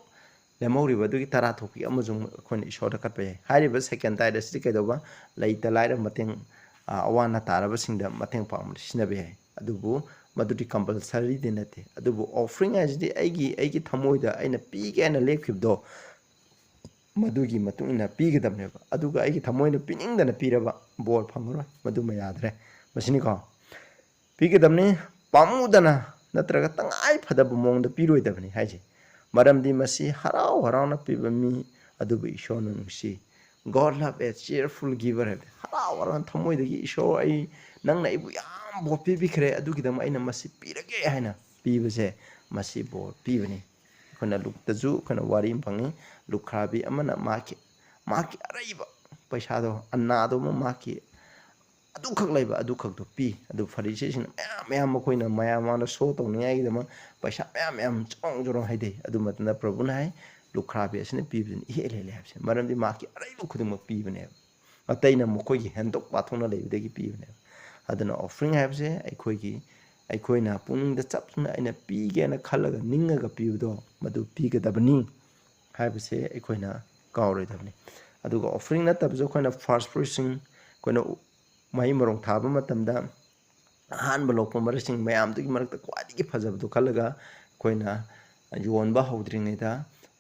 ꯂꯦꯝꯍꯧꯔꯤꯕ ꯑꯗꯨꯒꯤ ꯇꯔꯥ ꯊꯣꯛꯄꯒꯤ ꯑꯃꯁꯨ ꯑꯃꯨꯛ ꯑꯩꯈꯣꯏꯅ ꯏꯁꯣꯔꯗ ꯀꯠꯄ ꯌꯥꯏ꯫ ꯍꯥꯏꯔꯤꯕ second tithe ꯑꯁꯤꯗꯤ ꯀꯩꯗꯧꯕ? ꯂꯩꯇ ꯂꯥꯏꯔ ꯃꯇꯦꯡ, ꯑ, ꯑꯋꯥ ꯑꯅꯥ ꯇꯥꯔꯕꯁꯤꯡꯗ ꯃꯇꯦꯡ ꯄꯥꯡꯕꯗ ꯁꯤꯖꯤꯟꯅꯕ ꯌꯥꯏ꯫ ꯑꯗꯨꯕꯨ ꯃꯗꯨꯗꯤ compulsory ꯗꯤ ꯅꯠꯇꯦ꯫ ꯑꯗꯨꯕꯨ offering ꯍꯥꯏꯁꯤꯗꯤ ꯑꯩꯒꯤ, ꯑꯩꯒꯤ ꯊꯃꯣꯏꯗ ꯑꯩꯅ ꯄꯤꯒꯦ ꯍꯥꯏꯅ ꯂꯦꯞꯈꯤꯕꯗꯣ, ꯃꯗꯨꯒꯤ ꯃꯇꯨꯡ ꯏꯟꯅ ꯄꯤꯒꯗꯕꯅꯦꯕ꯫ ꯑꯗꯨꯒ ꯑꯩꯒꯤ ꯊꯃꯣꯏꯅ ꯄꯤꯅꯤꯡꯗꯅ ꯄꯤꯔꯕ ꯕꯣꯔ ꯐꯪꯉꯔꯣꯏ꯫ ꯃꯗꯨꯃ ꯌꯥꯗ꯭ꯔꯦ꯫ ꯃꯁꯤꯅꯤꯀꯣ꯫ ꯄꯤꯒꯗꯕꯅꯤ, ꯄꯥꯝꯃꯨꯗꯅ ꯅꯠꯇ꯭ꯔꯒ ꯇꯉꯥꯏ ꯐꯗꯕ ꯃꯑꯣꯡꯗ ꯄꯤꯔꯣꯏꯗꯕꯅꯤ ꯍꯥꯏꯁꯦ꯫ ꯃꯔꯝꯗꯤ ꯃꯁꯤ ꯍꯔꯥꯎ ꯍꯔꯥꯎꯅ ꯄꯤꯕ ꯃꯤ ꯑꯗꯨꯕꯨ ꯏꯁꯣꯔꯅ ꯅꯨꯡꯁꯤ꯫ "God love a cheerful giver" ꯍꯥꯏꯕꯗꯤ ꯍꯔꯥꯎ ꯍꯔꯥꯎꯅ ꯊꯃꯣꯏꯗꯒꯤ, "ꯏꯁꯣꯔ, ꯑꯩ, ꯅꯪꯅ ꯑꯩꯕꯨ ꯌꯥꯝ ꯕꯣꯔ ꯄꯤꯕꯤꯈ꯭ꯔꯦ, ꯑꯗꯨꯒꯤꯗꯃꯛ ꯑꯩꯅ ꯃꯁꯤ ꯄꯤꯔꯒꯦ" ꯍꯥꯏꯅ ꯄꯤꯕꯁꯦ, ꯃꯁꯤ ꯕꯣꯔ ꯄꯤꯕꯅꯤ꯫ ꯑꯩꯈꯣꯏꯅ ꯂꯨꯛꯇꯁꯨ ꯑꯩꯈꯣꯏꯅ ꯋꯥꯔꯤ ꯑꯃ ꯐꯪꯉꯤ꯫ ꯂꯨꯈ꯭ꯔꯥꯕꯤ ꯑꯃꯅ ꯃꯍꯥꯛꯀꯤ, ꯃꯍꯥꯛꯀꯤ ꯑꯔꯩꯕ ꯄꯩꯁꯥꯗꯣ, ꯑꯟꯅꯥꯗꯣ ꯑꯃ ꯃꯍꯥꯛꯀꯤ ꯑꯗꯨꯈꯛ ꯂꯩꯕ, ꯑꯗꯨꯈꯛꯇꯣ ꯄꯤ꯫ ꯑꯗꯨ ꯐꯔꯤꯁꯤꯁꯤꯅ ꯃꯌꯥꯝ ꯃꯌꯥꯝ ꯃꯈꯣꯏꯅ ꯃꯌꯥꯝ ꯃꯥꯡꯗ show ꯇꯧꯅꯤꯡꯉꯥꯏꯒꯤꯗꯃꯛ ꯄꯩꯁꯥ ꯃꯌꯥꯝ ꯃꯌꯥꯝ ꯆꯔꯣꯡ ꯆꯔꯣꯡ ꯍꯩꯗꯩ꯫ ꯑꯗꯨ ꯃꯇꯝꯗ ꯄ꯭ꯔꯚꯨꯅ ꯍꯥꯏ, "ꯂꯨꯈ꯭ꯔꯥꯕꯤ ꯑꯁꯤꯅ ꯄꯤꯕꯗꯨꯅ ꯏꯍꯦꯜ ꯍꯦꯜꯂꯦ" ꯍꯥꯏꯕꯁꯦ꯫ ꯃꯔꯝꯗꯤ ꯃꯍꯥꯛꯀꯤ ꯑꯔꯩꯕ ꯈꯨꯗꯤꯡꯃꯛ ꯄꯤꯕꯅꯦꯕ꯫ ꯑꯇꯩꯅ ꯃꯈꯣꯏꯒꯤ ꯍꯦꯟꯗꯣꯛ ꯄꯥꯊꯣꯛꯅ ꯂꯩꯕꯗꯒꯤ ꯄꯤꯕꯅꯦꯕ꯫ ꯑꯗꯨꯅ offering ꯍꯥꯏꯕꯁꯦ ꯑꯩꯈꯣꯏꯒꯤ, ꯑꯩꯈꯣꯏꯅ ꯄꯨꯛꯅꯤꯡꯗ ꯆꯞ ꯆꯨꯝꯅ ꯑꯩꯅ ꯄꯤꯒꯦꯅ ꯈꯜꯂꯒ ꯅꯤꯡꯉꯒ ꯄꯤꯕꯗꯣ, ꯃꯗꯨ ꯄꯤꯒꯗꯕꯅꯤ ꯍꯥꯏꯕꯁꯦ ꯑꯩꯈꯣꯏꯅ ꯀꯥꯎꯔꯣꯏꯗꯕꯅꯤ꯫ ꯑꯗꯨꯒ offering ꯅꯠꯇꯕꯁꯨ ꯑꯩꯈꯣꯏꯅ first fruitsꯤꯡ, ꯑꯩꯈꯣꯏꯅ ꯎ-, ꯃꯍꯩ ꯃꯔꯣꯡ ꯊꯥꯕ ꯃꯇꯝꯗ ꯑꯍꯥꯟꯕ ꯂꯣꯛꯄ ꯃꯔꯛꯁꯤꯡ ꯃꯌꯥꯝꯗꯨꯒꯤ ꯃꯔꯛꯇ ꯈ꯭ꯋꯥꯏꯗꯒꯤ ꯐꯖꯕꯗꯨ ꯈꯜꯂꯒ ꯑꯩꯈꯣꯏꯅ ꯌꯣꯟꯕ ꯍꯧꯗ꯭ꯔꯤꯉꯩꯗ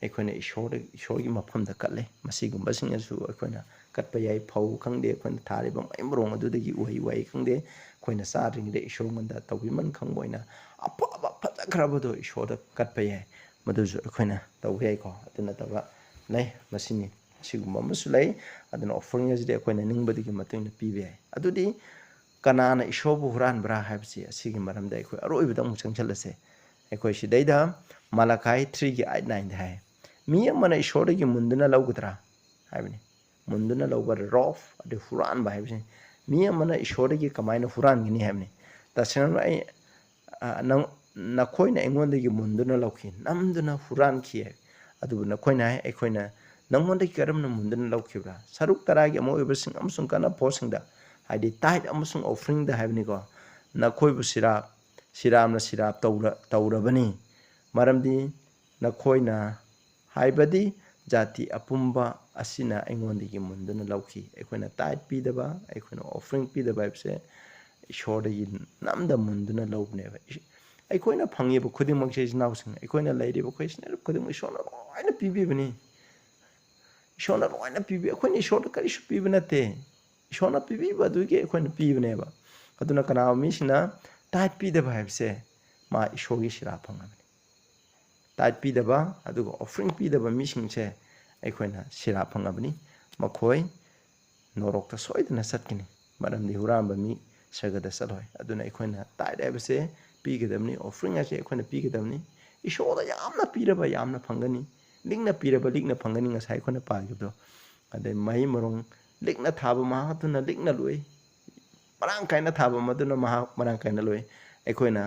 ꯑꯩꯈꯣꯏꯅ ꯏꯁꯣꯔꯗ, ꯏꯁꯣꯔꯒꯤ ꯃꯐꯝꯗ ꯀꯠꯂꯦ꯫ ꯃꯁꯤꯒꯨꯝꯕꯁꯤꯡ ꯑꯁꯤꯁꯨ ꯑꯩꯈꯣꯏꯅ ꯀꯠꯄ ꯌꯥꯏ꯫ ꯐꯧ ꯈꯪꯗꯦ, ꯑꯩꯈꯣꯏꯅ ꯊꯥꯔꯤꯕ ꯃꯍꯩ ꯃꯔꯣꯡ ꯑꯗꯨꯗꯒꯤ ꯎꯍꯩ ꯋꯥꯍꯩ ꯈꯪꯗꯦ, ꯑꯩꯈꯣꯏꯅ ꯆꯥꯗ꯭ꯔꯤꯉꯩꯗ ꯏꯁꯣꯔꯉꯣꯟꯗ ꯇꯧꯕꯤꯃꯟ ꯈꯪꯕ ꯑꯣꯏꯅ ꯑꯐꯕ ꯐꯖꯈ꯭ꯔꯕꯗꯣ ꯏꯁꯣꯔꯗ ꯀꯠꯄ ꯌꯥꯏ꯫ ꯃꯗꯨꯁꯨ ꯑꯩꯈꯣꯏꯅ ꯇꯧꯕ ꯌꯥꯏꯀꯣ꯫ ꯑꯗꯨ ꯅꯠꯇꯕ ꯂꯩ, ꯃꯁꯤꯅꯤ, ꯑꯁꯤꯒꯨꯝꯕ ꯑꯃꯁꯨ ꯂꯩ꯫ ꯑꯗꯨꯅ offering ꯑꯁꯤꯗꯤ ꯑꯩꯈꯣꯏꯅ ꯅꯤꯡꯕꯗꯨꯒꯤ ꯃꯇꯨꯡ ꯏꯟꯅ ꯄꯤꯕ ꯌꯥꯏ꯫ ꯑꯗꯨꯗꯤ ꯀꯅꯥꯅ ꯏꯁꯣꯔꯕꯨ ꯍꯨꯔꯥꯟꯕ꯭ꯔꯥ ꯍꯥꯏꯕꯁꯤ, ꯑꯁꯤꯒꯤ ꯃꯔꯝꯗ ꯑꯩꯈꯣꯏ ꯑꯔꯣꯏꯕꯗ ꯑꯃꯨꯛ ꯆꯪꯁꯤꯜꯂꯁꯦ꯫ ꯑꯩꯈꯣꯏ ꯁꯤꯗꯩꯗ ꯃꯥꯂꯥꯈꯥꯏ three ꯒꯤ eight nine ꯗ ꯍꯥꯏ, "ꯃꯤ ꯑꯃꯅ ꯏꯁꯣꯔꯗꯒꯤ ꯃꯨꯟꯗꯨꯅ ꯂꯧꯒꯗ꯭ꯔꯥ?" ꯍꯥꯏꯕꯅꯤ꯫ ꯃꯨꯟꯗꯨꯅ ꯂꯧꯕ, ꯔꯣꯐ, ꯑꯗꯩ ꯍꯨꯔꯥꯟꯕ ꯍꯥꯏꯕꯁꯤꯅꯤ꯫ ꯃꯤ ꯑꯃꯅ ꯏꯁꯣꯔꯗꯒꯤ ꯀꯃꯥꯏꯅ ꯍꯨꯔꯥꯟꯒꯅꯤ ꯍꯥꯏꯕꯅꯤ꯫ ꯇꯁꯦꯡꯅ ꯑꯩ, ꯑ, ꯅꯪ, "ꯅꯈꯣꯏꯅ ꯑꯩꯉꯣꯟꯗꯒꯤ ꯃꯨꯟꯗꯨꯅ ꯂꯧꯈꯤ, ꯅꯝꯗꯨꯅ ꯍꯨꯔꯥꯟꯈꯤ" ꯍꯥꯏ꯫ ꯑꯗꯨꯕꯨ ꯅꯈꯣꯏꯅ ꯍꯥꯏ, "ꯑꯩꯈꯣꯏꯅ ꯅꯪꯉꯣꯟꯗꯒꯤ ꯀꯔꯝꯅ ꯃꯨꯟꯗꯨꯅ ꯂꯧꯈꯤꯕ꯭ꯔꯥ?" ꯁꯔꯨꯛ ꯇꯔꯥꯒꯤ ꯑꯃ ꯑꯣꯏꯕꯁꯤꯡ ꯑꯃꯁꯨꯡ ꯀꯥꯟꯅꯕ ꯄꯣꯠꯁꯤꯡꯗ, ꯍꯥꯏꯗꯤ tithe ꯑꯃꯁꯨꯡ offering ꯗ ꯍꯥꯏꯕꯅꯤꯀꯣ, "ꯅꯈꯣꯏꯕꯨ ꯁꯤꯔꯥꯞ, ꯁꯤꯔꯥꯝꯅ ꯁꯤꯔꯥꯞ ꯇꯧꯔ-, ꯇꯧꯔꯕꯅꯤ, ꯃꯔꯝꯗꯤ ꯅꯈꯣꯏꯅ ꯍꯥꯏꯕꯗꯤ ꯖꯥꯇꯤ ꯑꯄꯨꯝꯕ ꯑꯁꯤꯅ ꯑꯩꯉꯣꯟꯗꯒꯤ ꯃꯨꯟꯗꯨꯅ ꯂꯧꯈꯤ"꯫ ꯑꯩꯈꯣꯏꯅ tithe ꯄꯤꯗꯕ, ꯑꯩꯈꯣꯏꯅ offering ꯄꯤꯗꯕ ꯍꯥꯏꯕꯁꯦ ꯏꯁꯣꯔꯗꯒꯤ ꯅꯝꯗ ꯃꯨꯟꯗꯨꯅ ꯂꯧꯕꯅꯦꯕ꯫ ꯏꯁ-, ꯑꯩꯈꯣꯏꯅ ꯐꯪꯉꯤꯕ ꯈꯨꯗꯤꯡꯃꯛꯁꯦ, ꯏꯆꯤꯟ ꯏꯅꯥꯎꯁꯤꯡ, ꯑꯩꯈꯣꯏꯅ ꯂꯩꯔꯤꯕ, ꯑꯩꯈꯣꯏ ꯁꯤꯖꯤꯟꯅꯔꯤꯕ ꯈꯨꯗꯤꯡꯃꯛ ꯏꯁꯣꯔꯅ ꯂꯣꯏꯅ ꯄꯤꯕꯤꯕꯅꯤ꯫ ꯏꯁꯣꯔꯅ ꯂꯣꯏꯅ ꯄꯤꯕꯤ-, ꯑꯩꯈꯣꯏꯅ ꯏꯁꯣꯔꯗ ꯀꯔꯤꯁꯨ ꯄꯤꯕ ꯅꯠꯇꯦ꯫ ꯏꯁꯣꯔꯅ ꯄꯤꯕꯤꯕ ꯑꯗꯨꯒꯤ ꯑꯩꯈꯣꯏꯅ ꯄꯤꯕꯅꯦꯕ꯫ ꯑꯗꯨꯅ ꯀꯅꯥꯒꯨꯝꯕ ꯃꯤꯁꯤꯡꯅ tithe ꯄꯤꯗꯕ ꯍꯥꯏꯕꯁꯦ, ꯃꯥ ꯏꯁꯣꯔꯒꯤ ꯁꯤꯔꯥ ꯐꯪꯉꯕꯅꯤ꯫ Tithe ꯄꯤꯗꯕ, ꯑꯗꯨꯒ offering ꯄꯤꯗꯕ ꯃꯤꯁꯤꯡꯁꯦ ꯑꯩꯈꯣꯏꯅ ꯁꯤꯔꯥ ꯐꯪꯉꯕꯅꯤ꯫ ꯃꯈꯣꯏ ꯅꯣꯔꯣꯛꯇ ꯁꯣꯏꯗꯅ ꯆꯠꯀꯅꯤ, ꯃꯔꯝꯗꯤ ꯍꯨꯔꯥꯟꯕ ꯃꯤ ꯁꯔꯒꯗ ꯆꯠꯂꯣꯏ꯫ ꯑꯗꯨꯅ ꯑꯩꯈꯣꯏꯅ tithe ꯍꯥꯏꯕꯁꯦ ꯄꯤꯒꯗꯕꯅꯤ, offering ꯍꯥꯏꯁꯦ ꯑꯩꯈꯣꯏꯅ ꯄꯤꯒꯗꯕꯅꯤ꯫ ꯏꯁꯣꯔꯗ ꯌꯥꯝꯅ ꯄꯤꯔꯕ ꯌꯥꯝꯅ ꯐꯪꯒꯅꯤ, ꯂꯤꯛꯅ ꯄꯤꯔꯕ ꯂꯤꯛꯅ ꯐꯪꯒꯅꯤ, ꯉꯁꯥꯏ ꯑꯩꯈꯣꯏꯅ ꯄꯥꯈꯤꯕꯗꯣ꯫ ꯑꯗꯩ ꯃꯍꯩ ꯃꯔꯣꯡ ꯂꯤꯛꯅ ꯊꯥꯕ ꯃꯍꯥꯛ ꯑꯗꯨꯅ ꯂꯤꯛꯅ ꯂꯣꯛꯏ, ꯃꯔꯥꯡ ꯀꯥꯏꯅ ꯊꯥꯕ ꯃꯗꯨꯅ ꯃꯍꯥꯛ ꯃꯔꯥꯡ ꯀꯥꯏꯅ ꯂꯣꯛꯏ꯫ ꯑꯩꯈꯣꯏꯅ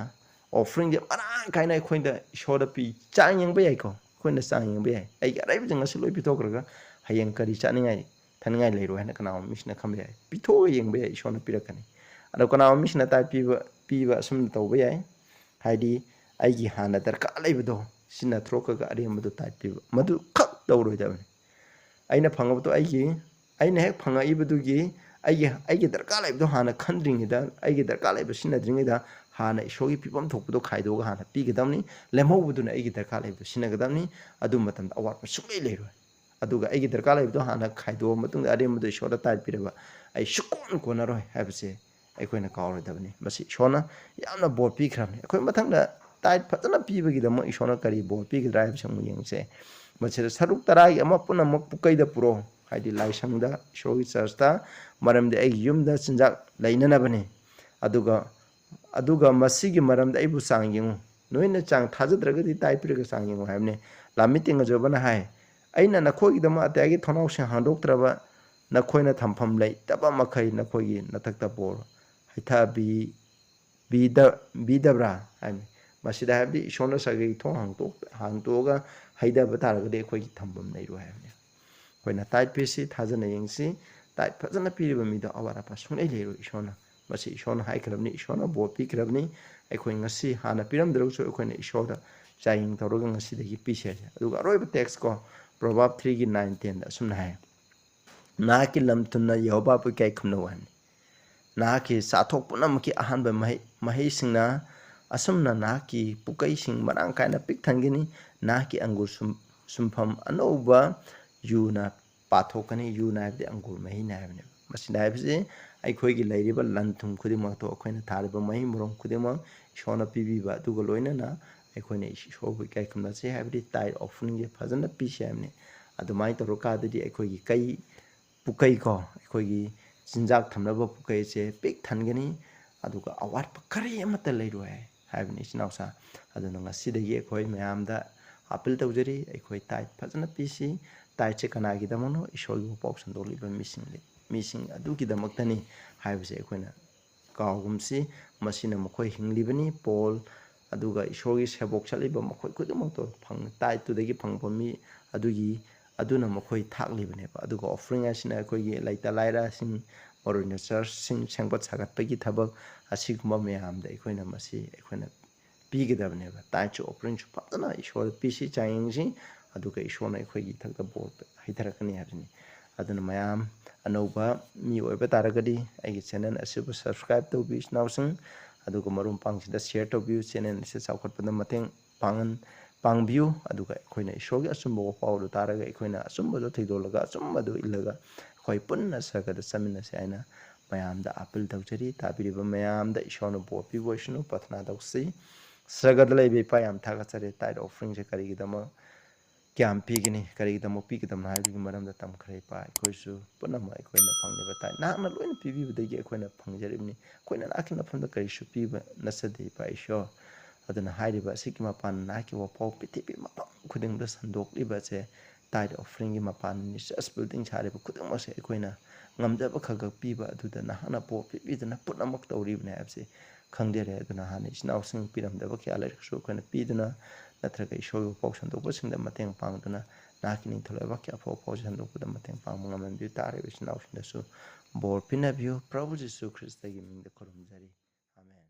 offering ꯁꯦ ꯃꯔꯥꯡ ꯀꯥꯏꯅ ꯑꯩꯈꯣꯏꯗ ꯏꯁꯣꯔꯗ ꯄꯤ, ꯆꯥꯡ ꯌꯦꯡꯕ ꯌꯥꯏꯀꯣ, ꯑꯩꯈꯣꯏꯅ ꯆꯥꯡ ꯌꯦꯡꯕ ꯌꯥꯏ꯫ ꯑꯩꯒꯤ ꯑꯔꯩꯕꯁꯤꯡ ꯑꯁꯤ ꯂꯣꯏ ꯄꯤꯊꯣꯛꯈ꯭ꯔꯒ ꯍꯌꯦꯡ ꯀꯔꯤ ꯆꯥꯅꯤꯡꯉꯥꯏ ꯊꯛꯅꯤꯡꯉꯥꯏ ꯂꯩꯔꯣꯏ ꯍꯥꯏꯅ ꯀꯅꯥꯒꯨꯝꯕ ꯃꯤꯁꯤꯅ ꯈꯟꯕ ꯌꯥꯏ꯫ ꯄꯤꯊꯣꯛꯑꯒ ꯌꯦꯡꯕ ꯌꯥꯏ, ꯏꯁꯣꯔꯅ ꯄꯤꯔꯛꯀꯅꯤ꯫ ꯑꯗꯣ ꯀꯅꯥꯒꯨꯝꯕ ꯃꯤꯁꯤꯅ tithe ꯄꯤꯕ, ꯄꯤꯕ ꯑꯁꯨꯝꯅ ꯇꯧꯕ ꯌꯥꯏ, ꯍꯥꯏꯗꯤ ꯑꯩꯒꯤ ꯍꯥꯟꯅ ꯗꯔꯀꯥꯔ ꯂꯩꯕꯗꯣ ꯁꯤꯖꯤꯟꯅꯊꯣꯛꯈ꯭ꯔꯒ ꯑꯔꯦꯝꯕꯗꯣ tithe ꯄꯤꯕ, ꯃꯗꯨ ꯈꯛ ꯇꯧꯔꯣꯏꯗꯕꯅꯤ꯫ ꯑꯩꯅ ꯐꯪꯉꯕꯗꯣ ꯑꯩꯒꯤ, ꯑꯩꯅ ꯍꯦꯛ ꯐꯪꯉꯛꯏꯕꯗꯨꯒꯤ ꯑꯩꯒꯤ, ꯑꯩꯒꯤ ꯗꯔꯀꯥꯔ ꯂꯩꯕꯗꯣ ꯍꯥꯟꯅ ꯈꯟꯗ꯭ꯔꯤꯉꯩꯗ, ꯑꯩꯒꯤ ꯗꯔꯀꯥꯔ ꯂꯩꯕ ꯁꯤꯖꯤꯟꯅꯗ꯭ꯔꯤꯉꯩꯗ ꯍꯥꯟꯅ ꯏꯁꯣꯔꯒꯤ ꯄꯤꯐꯝ ꯊꯣꯛꯄꯗꯣ ꯈꯥꯏꯗꯣꯛꯑꯒ ꯍꯥꯟꯅ ꯄꯤꯒꯗꯕꯅꯤ꯫ ꯂꯦꯝꯍꯧꯕꯗꯨꯅ ꯑꯩꯒꯤ ꯗꯔꯀꯥꯔ ꯂꯩꯕꯗꯣ ꯁꯤꯖꯤꯟꯅꯒꯗꯕꯅꯤ꯫ ꯑꯗꯨ ꯃꯇꯝꯗ ꯑꯋꯥꯠꯄ ꯁꯨꯡꯂꯩ ꯂꯩꯔꯣꯏ꯫ ꯑꯗꯨꯒ ꯑꯩꯒꯤ ꯗꯔꯀꯥꯔ ꯂꯩꯕꯗꯣ ꯍꯥꯟꯅ ꯈꯥꯏꯗꯣꯛꯑ ꯃꯇꯨꯡꯗ ꯑꯔꯦꯝꯕꯗꯣ ꯏꯁꯣꯔꯗ ꯇꯥꯏꯠ ꯄꯤꯔꯕ ꯑꯩ ꯁꯨꯛꯀꯣꯟ ꯀꯣꯟꯅꯔꯣꯏ ꯍꯥꯏꯕꯁꯦ ꯑꯩꯈꯣꯏꯅ ꯀꯥꯎꯔꯣꯏꯗꯕꯅꯤ꯫ ꯃꯁꯤ ꯏꯁꯣꯔꯅ ꯌꯥꯝꯅ ꯕꯣꯔ ꯄꯤꯈ꯭ꯔꯕꯅꯤ꯫ ꯑꯩꯈꯣꯏ ꯃꯊꯪꯗ ꯇꯥꯏꯠ ꯐꯖꯅ ꯄꯤꯕꯒꯤꯗꯃꯛ ꯏꯁꯣꯔꯅ ꯀꯔꯤ ꯕꯣꯔ ꯄꯤꯒꯗ꯭ꯔꯥ ꯍꯥꯏꯕꯁꯤ ꯑꯃꯨꯛ ꯌꯦꯡꯁꯦ꯫ ꯃꯁꯤꯗ ꯁꯔꯨꯛ ꯇꯔꯥꯒꯤ ꯑꯃ ꯄꯨꯝꯅꯃꯛ ꯄꯨꯀꯩꯗ ꯄꯨꯔꯛꯑꯣ, ꯍꯥꯏꯗꯤ ꯂꯥꯏꯁꯪꯗ, ꯏꯁꯣꯔꯒꯤ ꯆꯔꯆꯇ, ꯃꯔꯝꯗꯤ ꯑꯩꯒꯤ ꯌꯨꯝꯗ ꯆꯤꯟꯖꯥꯛ ꯂꯩꯅꯅꯕꯅꯤ꯫ ꯑꯗꯨꯒ, ꯑꯗꯨꯒ ꯃꯁꯤꯒꯤ ꯃꯔꯝꯗ ꯑꯩꯕꯨ ꯆꯥꯡ ꯌꯦꯡꯉꯨ꯫ ꯅꯣꯏꯅ ꯆꯥꯡ ꯊꯥꯖꯗ꯭ꯔꯒꯗꯤ ꯇꯥꯏꯠ ꯄꯤꯔꯒ ꯆꯥꯡ ꯌꯦꯡꯉꯨ ꯍꯥꯏꯕꯅꯤ꯫ ꯂꯥꯃꯤ ꯇꯦꯡꯒꯖꯕꯅ ꯍꯥꯏ, ꯑꯩꯅ ꯅꯈꯣꯏꯒꯤꯗꯃꯛ ꯑꯇꯤꯌꯥꯒꯤ ꯊꯣꯡꯅꯥꯎꯁꯤꯡ ꯍꯥꯡꯗꯣꯛꯇ꯭ꯔꯕ ꯅꯈꯣꯏꯅ ꯊꯝꯐꯝ ꯂꯩꯇꯕ ꯃꯈꯩ ꯅꯈꯣꯏꯒꯤ ꯅꯊꯛꯇ ꯕꯣꯔ ꯍꯩꯊꯕꯤ-, ꯕꯤꯗ-, ꯕꯤꯗꯕ꯭ꯔꯥ ꯍꯥꯏꯕꯅꯤ꯫ ꯃꯁꯤꯗ ꯍꯥꯏꯕꯗꯤ ꯏꯁꯣꯔꯅ ꯁꯥꯒꯩ ꯊꯣꯡ ꯍꯥꯡꯇꯣꯛ-, ꯍꯥꯡꯇꯣꯛꯑꯒ ꯍꯩꯊꯕ ꯇꯥꯔꯒꯗꯤ ꯑꯩꯈꯣꯏꯒꯤ ꯊꯝꯐꯝ ꯂꯩꯔꯣꯏ ꯍꯥꯏꯕꯅꯤ꯫ ꯑꯩꯈꯣꯏꯅ ꯇꯥꯏꯠ ꯄꯤꯁꯤ, ꯊꯥꯖꯅ ꯌꯦꯡꯁꯤ꯫ ꯇꯥꯏꯠ ꯐꯖꯅ ꯄꯤꯔꯤꯕ ꯃꯤꯗꯣ ꯑꯋꯥꯠ ꯑꯄꯥ ꯁꯨꯡꯂꯩ ꯂꯩꯔꯣꯏ꯫ ꯏꯁꯣꯔꯅ, ꯃꯁꯤ ꯏꯁꯣꯔꯅ ꯍꯥꯏꯈ꯭ꯔꯕꯅꯤ, ꯏꯁꯣꯔꯅ ꯕꯣꯔ ꯄꯤꯈ꯭ꯔꯕꯅꯤ꯫ ꯑꯩꯈꯣꯏ ꯉꯁꯤ ꯍꯥꯟꯅ ꯄꯤꯔꯝꯗ꯭ꯔꯒꯁꯨ ꯑꯩꯈꯣꯏꯅ ꯏꯁꯣꯔꯗ ꯆꯥꯡꯌꯦꯡ ꯇꯧꯔꯒ ꯉꯁꯤꯗꯒꯤ ꯄꯤꯁꯦ ꯍꯥꯏꯁꯦ꯫ ꯑꯗꯨꯒ ꯑꯔꯣꯏꯕ ꯇꯦꯛꯁ ꯀꯣ, ꯄ꯭ꯔꯣꯚꯥꯕ ꯊ꯭ꯔꯤꯒꯤ ꯅꯥꯏꯟ ꯇꯦꯟꯗ ꯑꯁꯨꯝꯅ ꯍꯥꯏ, "ꯅꯍꯥꯛꯀꯤ ꯂꯝ ꯊꯨꯝꯅ ꯌꯦꯍꯣꯚꯥꯕꯨ ꯏꯀꯥꯏ ꯈꯨꯝꯅꯧ" ꯍꯥꯏꯕꯅꯤ꯫ ꯅꯍꯥꯛꯀꯤ ꯆꯥꯊꯣꯛ ꯄꯨꯝꯅꯃꯛꯀꯤ ꯑꯍꯥꯟꯕ ꯃꯍꯩ, ꯃꯍꯩꯁꯤꯡꯅ ꯑꯁꯨꯝꯅ ꯅꯍꯥꯛꯀꯤ ꯄꯨꯀꯩꯁꯤꯡ ꯃꯔꯥꯡ ꯀꯥꯏꯅ ꯄꯤꯛ ꯊꯟꯒꯅꯤ꯫ ꯅꯍꯥꯛꯀꯤ ꯑꯪꯒꯨꯔ ꯁꯨꯝ-, ꯁꯨꯝꯐꯝ ꯑꯅꯧꯕ ꯌꯨꯅ ꯄꯥꯊꯣꯛꯀꯅꯤ꯫ ꯌꯨꯅ ꯍꯥꯏꯕꯗꯤ ꯑꯪꯒꯨꯔ ꯃꯍꯤꯅ ꯍꯥꯏꯕꯅꯦꯕ꯫ ꯃꯁꯤꯅ ꯍꯥꯏꯕꯁꯤ ꯑꯩꯈꯣꯏꯒꯤ ꯂꯩꯔꯤꯕ ꯂꯟ ꯊꯨꯝ ꯈꯨꯗꯤꯡꯃꯛꯇꯣ, ꯑꯩꯈꯣꯏꯅ ꯊꯥꯔꯤꯕ ꯃꯍꯩ ꯃꯔꯣꯡ ꯈꯨꯗꯤꯡꯃꯛ ꯏꯁꯣꯔꯅ ꯄꯤꯕꯤꯕ, ꯑꯗꯨꯒ ꯂꯣꯏꯅꯅ ꯑꯩꯈꯣꯏꯅ ꯏꯁꯣꯔꯕꯨ ꯏꯀꯥꯏ ꯈꯨꯝꯅꯁꯤ ꯍꯥꯏꯕꯗꯤ ꯇꯥꯏꯠ ꯑꯣꯐꯔꯤꯡꯁꯦ ꯐꯖꯅ ꯄꯤꯁꯤ ꯍꯥꯏꯕꯅꯤ꯫ ꯑꯗꯨꯃꯥꯏꯅ ꯇꯧꯔꯀꯥꯟꯗꯗꯤ ꯑꯩꯈꯣꯏꯒꯤ ꯀꯩ, ꯄꯨꯀꯩꯀꯣ, ꯑꯩꯈꯣꯏꯒꯤ ꯆꯤꯟꯖꯥꯛ ꯊꯝꯅꯕ ꯄꯨꯀꯩꯁꯦ ꯄꯤꯛ ꯊꯟꯒꯅꯤ, ꯑꯗꯨꯒ ꯑꯋꯥꯠꯄ ꯀꯔꯤ ꯑꯃꯠꯇ ꯂꯩꯔꯣꯏ ꯍꯥꯏꯕꯅꯤ, ꯏꯆꯤꯟ ꯏꯅꯥꯎꯁꯥ꯫ ꯑꯗꯨꯅ ꯉꯁꯤꯗꯒꯤ ꯑꯩꯈꯣꯏ ꯃꯌꯥꯝꯗ ꯑꯥꯄꯤꯜ ꯇꯧꯖꯔꯤ, ꯑꯩꯈꯣꯏ ꯇꯥꯏꯠ ꯐꯖꯅ ꯄꯤꯁꯤ꯫ ꯇꯥꯏꯠꯁꯦ ꯀꯅꯥꯒꯤꯗꯃꯛꯅꯣ? ꯏꯁꯣꯔꯒꯤ ꯋꯥꯄꯥꯎ ꯁꯟꯗꯣꯛꯂꯤꯕ ꯃꯤꯁꯤꯡ, ꯃꯤꯁꯤꯡ ꯑꯗꯨꯒꯤꯗꯃꯛꯇꯅꯤ ꯍꯥꯏꯕꯁꯦ ꯑꯩꯈꯣꯏꯅ ꯀꯥꯎꯒꯨꯝꯁꯤ꯫ ꯃꯁꯤꯅ ꯃꯈꯣꯏ ꯍꯤꯡꯂꯤꯕꯅꯤ꯫ ꯄꯣꯜ, ꯑꯗꯨꯒ ꯏꯁꯣꯔꯒꯤ ꯁꯦꯕꯣꯛ ꯆꯠꯂꯤꯕ ꯃꯈꯣꯏ ꯈꯨꯗꯤꯡꯃꯛꯇꯣ ꯐꯪ-, ꯇꯥꯏꯠꯇꯨꯗꯒꯤ ꯐꯪꯕ ꯃꯤ ꯑꯗꯨꯒꯤ, ꯑꯗꯨꯅ ꯃꯈꯣꯏ ꯊꯥꯛꯂꯤꯕꯅꯦꯕ꯫ ꯑꯗꯨꯒ ꯑꯣꯐꯔꯤꯡ ꯍꯥꯏꯁꯤꯅ ꯑꯩꯈꯣꯏꯒꯤ ꯂꯩꯇ ꯂꯥꯏꯔꯁꯤꯡ, ꯃꯔꯨꯑꯣꯏꯅ ꯆꯔꯆꯁꯤꯡ ꯁꯦꯝꯒꯠ ꯁꯥꯒꯠꯄꯒꯤ ꯊꯕꯛ, ꯑꯁꯤꯒꯨꯝꯕ ꯃꯌꯥꯝꯗ ꯑꯩꯈꯣꯏꯅ ꯃꯁꯤ ꯑꯩꯈꯣꯏꯅ ꯄꯤꯒꯗꯕꯅꯦꯕ꯫ ꯇꯥꯏꯠꯁꯨ ꯑꯣꯐꯔꯤꯡꯁꯨ ꯐꯖꯅ ꯏꯁꯣꯔꯗ ꯄꯤꯁꯤ, ꯆꯥꯡꯌꯦꯡꯁꯤ, ꯑꯗꯨꯒ ꯏꯁꯣꯔꯅ ꯑꯩꯈꯣꯏꯒꯤ ꯏꯊꯛꯇ ꯕꯣꯔ ꯍꯩꯊꯔꯛꯀꯅꯤ ꯍꯥꯏꯕꯁꯤꯅꯤ꯫ ꯑꯗꯨꯅ ꯃꯌꯥꯝ ꯑꯅꯧꯕ ꯃꯤ ꯑꯣꯏꯕ ꯇꯥꯔꯒꯗꯤ ꯑꯩꯒꯤ ꯆꯦꯅꯦꯜ ꯑꯁꯤꯕꯨ ꯁꯕꯁꯀ꯭ꯔꯥꯏꯕ ꯇꯧꯕꯤꯌꯨ, ꯏꯆꯤꯟ ꯏꯅꯥꯎꯁꯤꯡ꯫ ꯑꯗꯨꯒ ꯃꯔꯨꯞ ꯃꯄꯥꯡꯁꯤꯡꯗ share ꯇꯧꯕꯤꯌꯨ꯫ Channel ꯑꯁꯤ ꯆꯥꯎꯈꯠꯄꯗ ꯃꯇꯦꯡ ꯄꯥꯡꯍꯟ ꯄꯥꯡꯕꯤꯌꯨ꯫ ꯑꯗꯨꯒ ꯑꯩꯈꯣꯏꯅ ꯏꯁꯣꯔꯒꯤ ꯑꯆꯨꯝꯕ ꯋꯥꯄꯥꯎꯗꯨ ꯇꯥꯔꯒ ꯑꯩꯈꯣꯏꯅ ꯑꯆꯨꯝꯕꯗꯨ ꯊꯤꯗꯣꯛꯂꯒ ꯑꯆꯨꯝꯕꯗꯨ ꯏꯜꯂꯒ ꯑꯩꯈꯣꯏ ꯄꯨꯟꯅ ꯁꯔꯒꯗ ꯆꯠꯃꯤꯟꯅꯁꯤ ꯍꯥꯏꯅ ꯃꯌꯥꯝꯗ appeal ꯇꯧꯖꯔꯤ꯫ ꯇꯥꯕꯤꯔꯤꯕ ꯃꯌꯥꯝꯗ ꯏꯁꯣꯔꯅ ꯕꯣꯔ ꯄꯤꯕ ꯑꯣꯏꯁꯅꯨ꯫ ꯄ꯭ꯔꯊꯅꯥ ꯇꯧꯁꯤ꯫ ꯁꯔꯒꯗ ꯂꯩꯕ ꯏꯄꯥ, ꯌꯥꯝ ꯊꯥꯒꯠꯆꯔꯤ꯫ Tithe offeringꯁꯦ ꯀꯔꯤꯒꯤꯗꯃꯛ ꯀꯌꯥꯝ ꯄꯤꯒꯅꯤ, ꯀꯔꯤꯒꯤꯗꯃꯛ ꯄꯤꯒꯗꯕꯅꯣ ꯍꯥꯏꯕꯒꯤ ꯃꯔꯝꯗ ꯇꯝꯈ꯭ꯔꯦ ꯏꯄꯥ꯫ ꯑꯩꯈꯣꯏꯁꯨ ꯄꯨꯝꯅꯃꯛ ꯑꯩꯈꯣꯏꯅ ꯐꯪꯂꯤꯕ tithe ꯅꯍꯥꯛꯅ ꯂꯣꯏꯅ ꯄꯤꯕꯤꯕꯗꯒꯤ ꯑꯩꯈꯣꯏꯅ ꯐꯪꯖꯔꯤꯕꯅꯤ꯫ ꯑꯩꯈꯣꯏꯅ ꯅꯍꯥꯛꯀꯤ ꯃꯐꯝꯗ ꯀꯔꯤꯁꯨ ꯄꯤꯕ ꯅꯠꯆꯗꯦ ꯏꯄꯥ ꯏꯁꯣꯔ꯫ ꯑꯗꯨꯅ ꯍꯥꯏꯔꯤꯕ ꯑꯁꯤꯒꯤ ꯃꯄꯥꯟ ꯅꯍꯥꯛꯀꯤ ꯋꯥꯐꯥꯎ ꯄ꯭ꯔꯤꯊꯤꯕꯤ ꯃꯐꯝ ꯈꯨꯗꯤꯡꯗ ꯁꯟꯗꯣꯛꯂꯤꯕ ꯑꯁꯦ tithe offeringꯒꯤ ꯃꯄꯥꯟꯅꯤ꯫ Church building ꯁꯥꯔꯤꯕ ꯈꯨꯗꯤꯡꯃꯛꯁꯦ ꯑꯩꯈꯣꯏꯅ ꯉꯝꯖꯕ ꯈꯔ ꯈꯛ ꯄꯤꯕ ꯑꯗꯨꯗ ꯅꯍꯥꯛꯅ ꯕꯣꯔ ꯄꯤꯕꯤꯗꯨꯅ ꯄꯨꯝꯅꯃꯛ ꯇꯧꯔꯤꯕꯅꯤ ꯍꯥꯏꯕꯁꯤ ꯈꯪꯖꯔꯦ꯫ ꯑꯗꯨꯅ ꯍꯥꯟꯅ ꯏꯆꯤꯟ ꯏꯅꯥꯎꯁꯤꯡ ꯄꯤꯔꯝꯗꯕ ꯀꯌꯥ ꯂꯩꯔꯒꯁꯨ ꯑꯩꯈꯣꯏꯅ ꯄꯤꯗꯨꯅ ꯅꯠꯇ꯭ꯔꯒ ꯏꯁꯣꯔꯒꯤ ꯋꯥꯐꯥꯎ ꯁꯟꯗꯣꯛꯄꯁꯤꯡꯗ ꯃꯇꯦꯡ ꯄꯥꯡꯗꯨꯅ ꯅꯍꯥꯛꯀꯤ ꯅꯤꯡꯊꯧ ꯂꯩꯕꯥꯛꯀꯤ ꯑꯐꯥꯎ ꯑꯐꯥꯎ ꯁꯟꯗꯣꯛꯄꯗ ꯃꯇꯦꯡ ꯄꯥꯡꯕ ꯉꯝꯍꯟꯕꯤꯌꯨ꯫ ꯇꯥꯔꯤꯕ ꯏꯆꯤꯟ ꯏꯅꯥꯎꯁꯤꯡꯗꯁꯨ ꯕꯣꯔ ꯄꯤꯅꯕꯤꯌꯨ꯫ ꯄ꯭ꯔꯚꯨ ꯖꯤꯁꯨ ꯈ꯭ꯔꯤꯁꯇꯒꯤ ꯃꯤꯡꯗ ꯈꯨꯔꯨꯝꯖꯔꯤ꯫ ꯑꯥꯃꯦꯟ꯫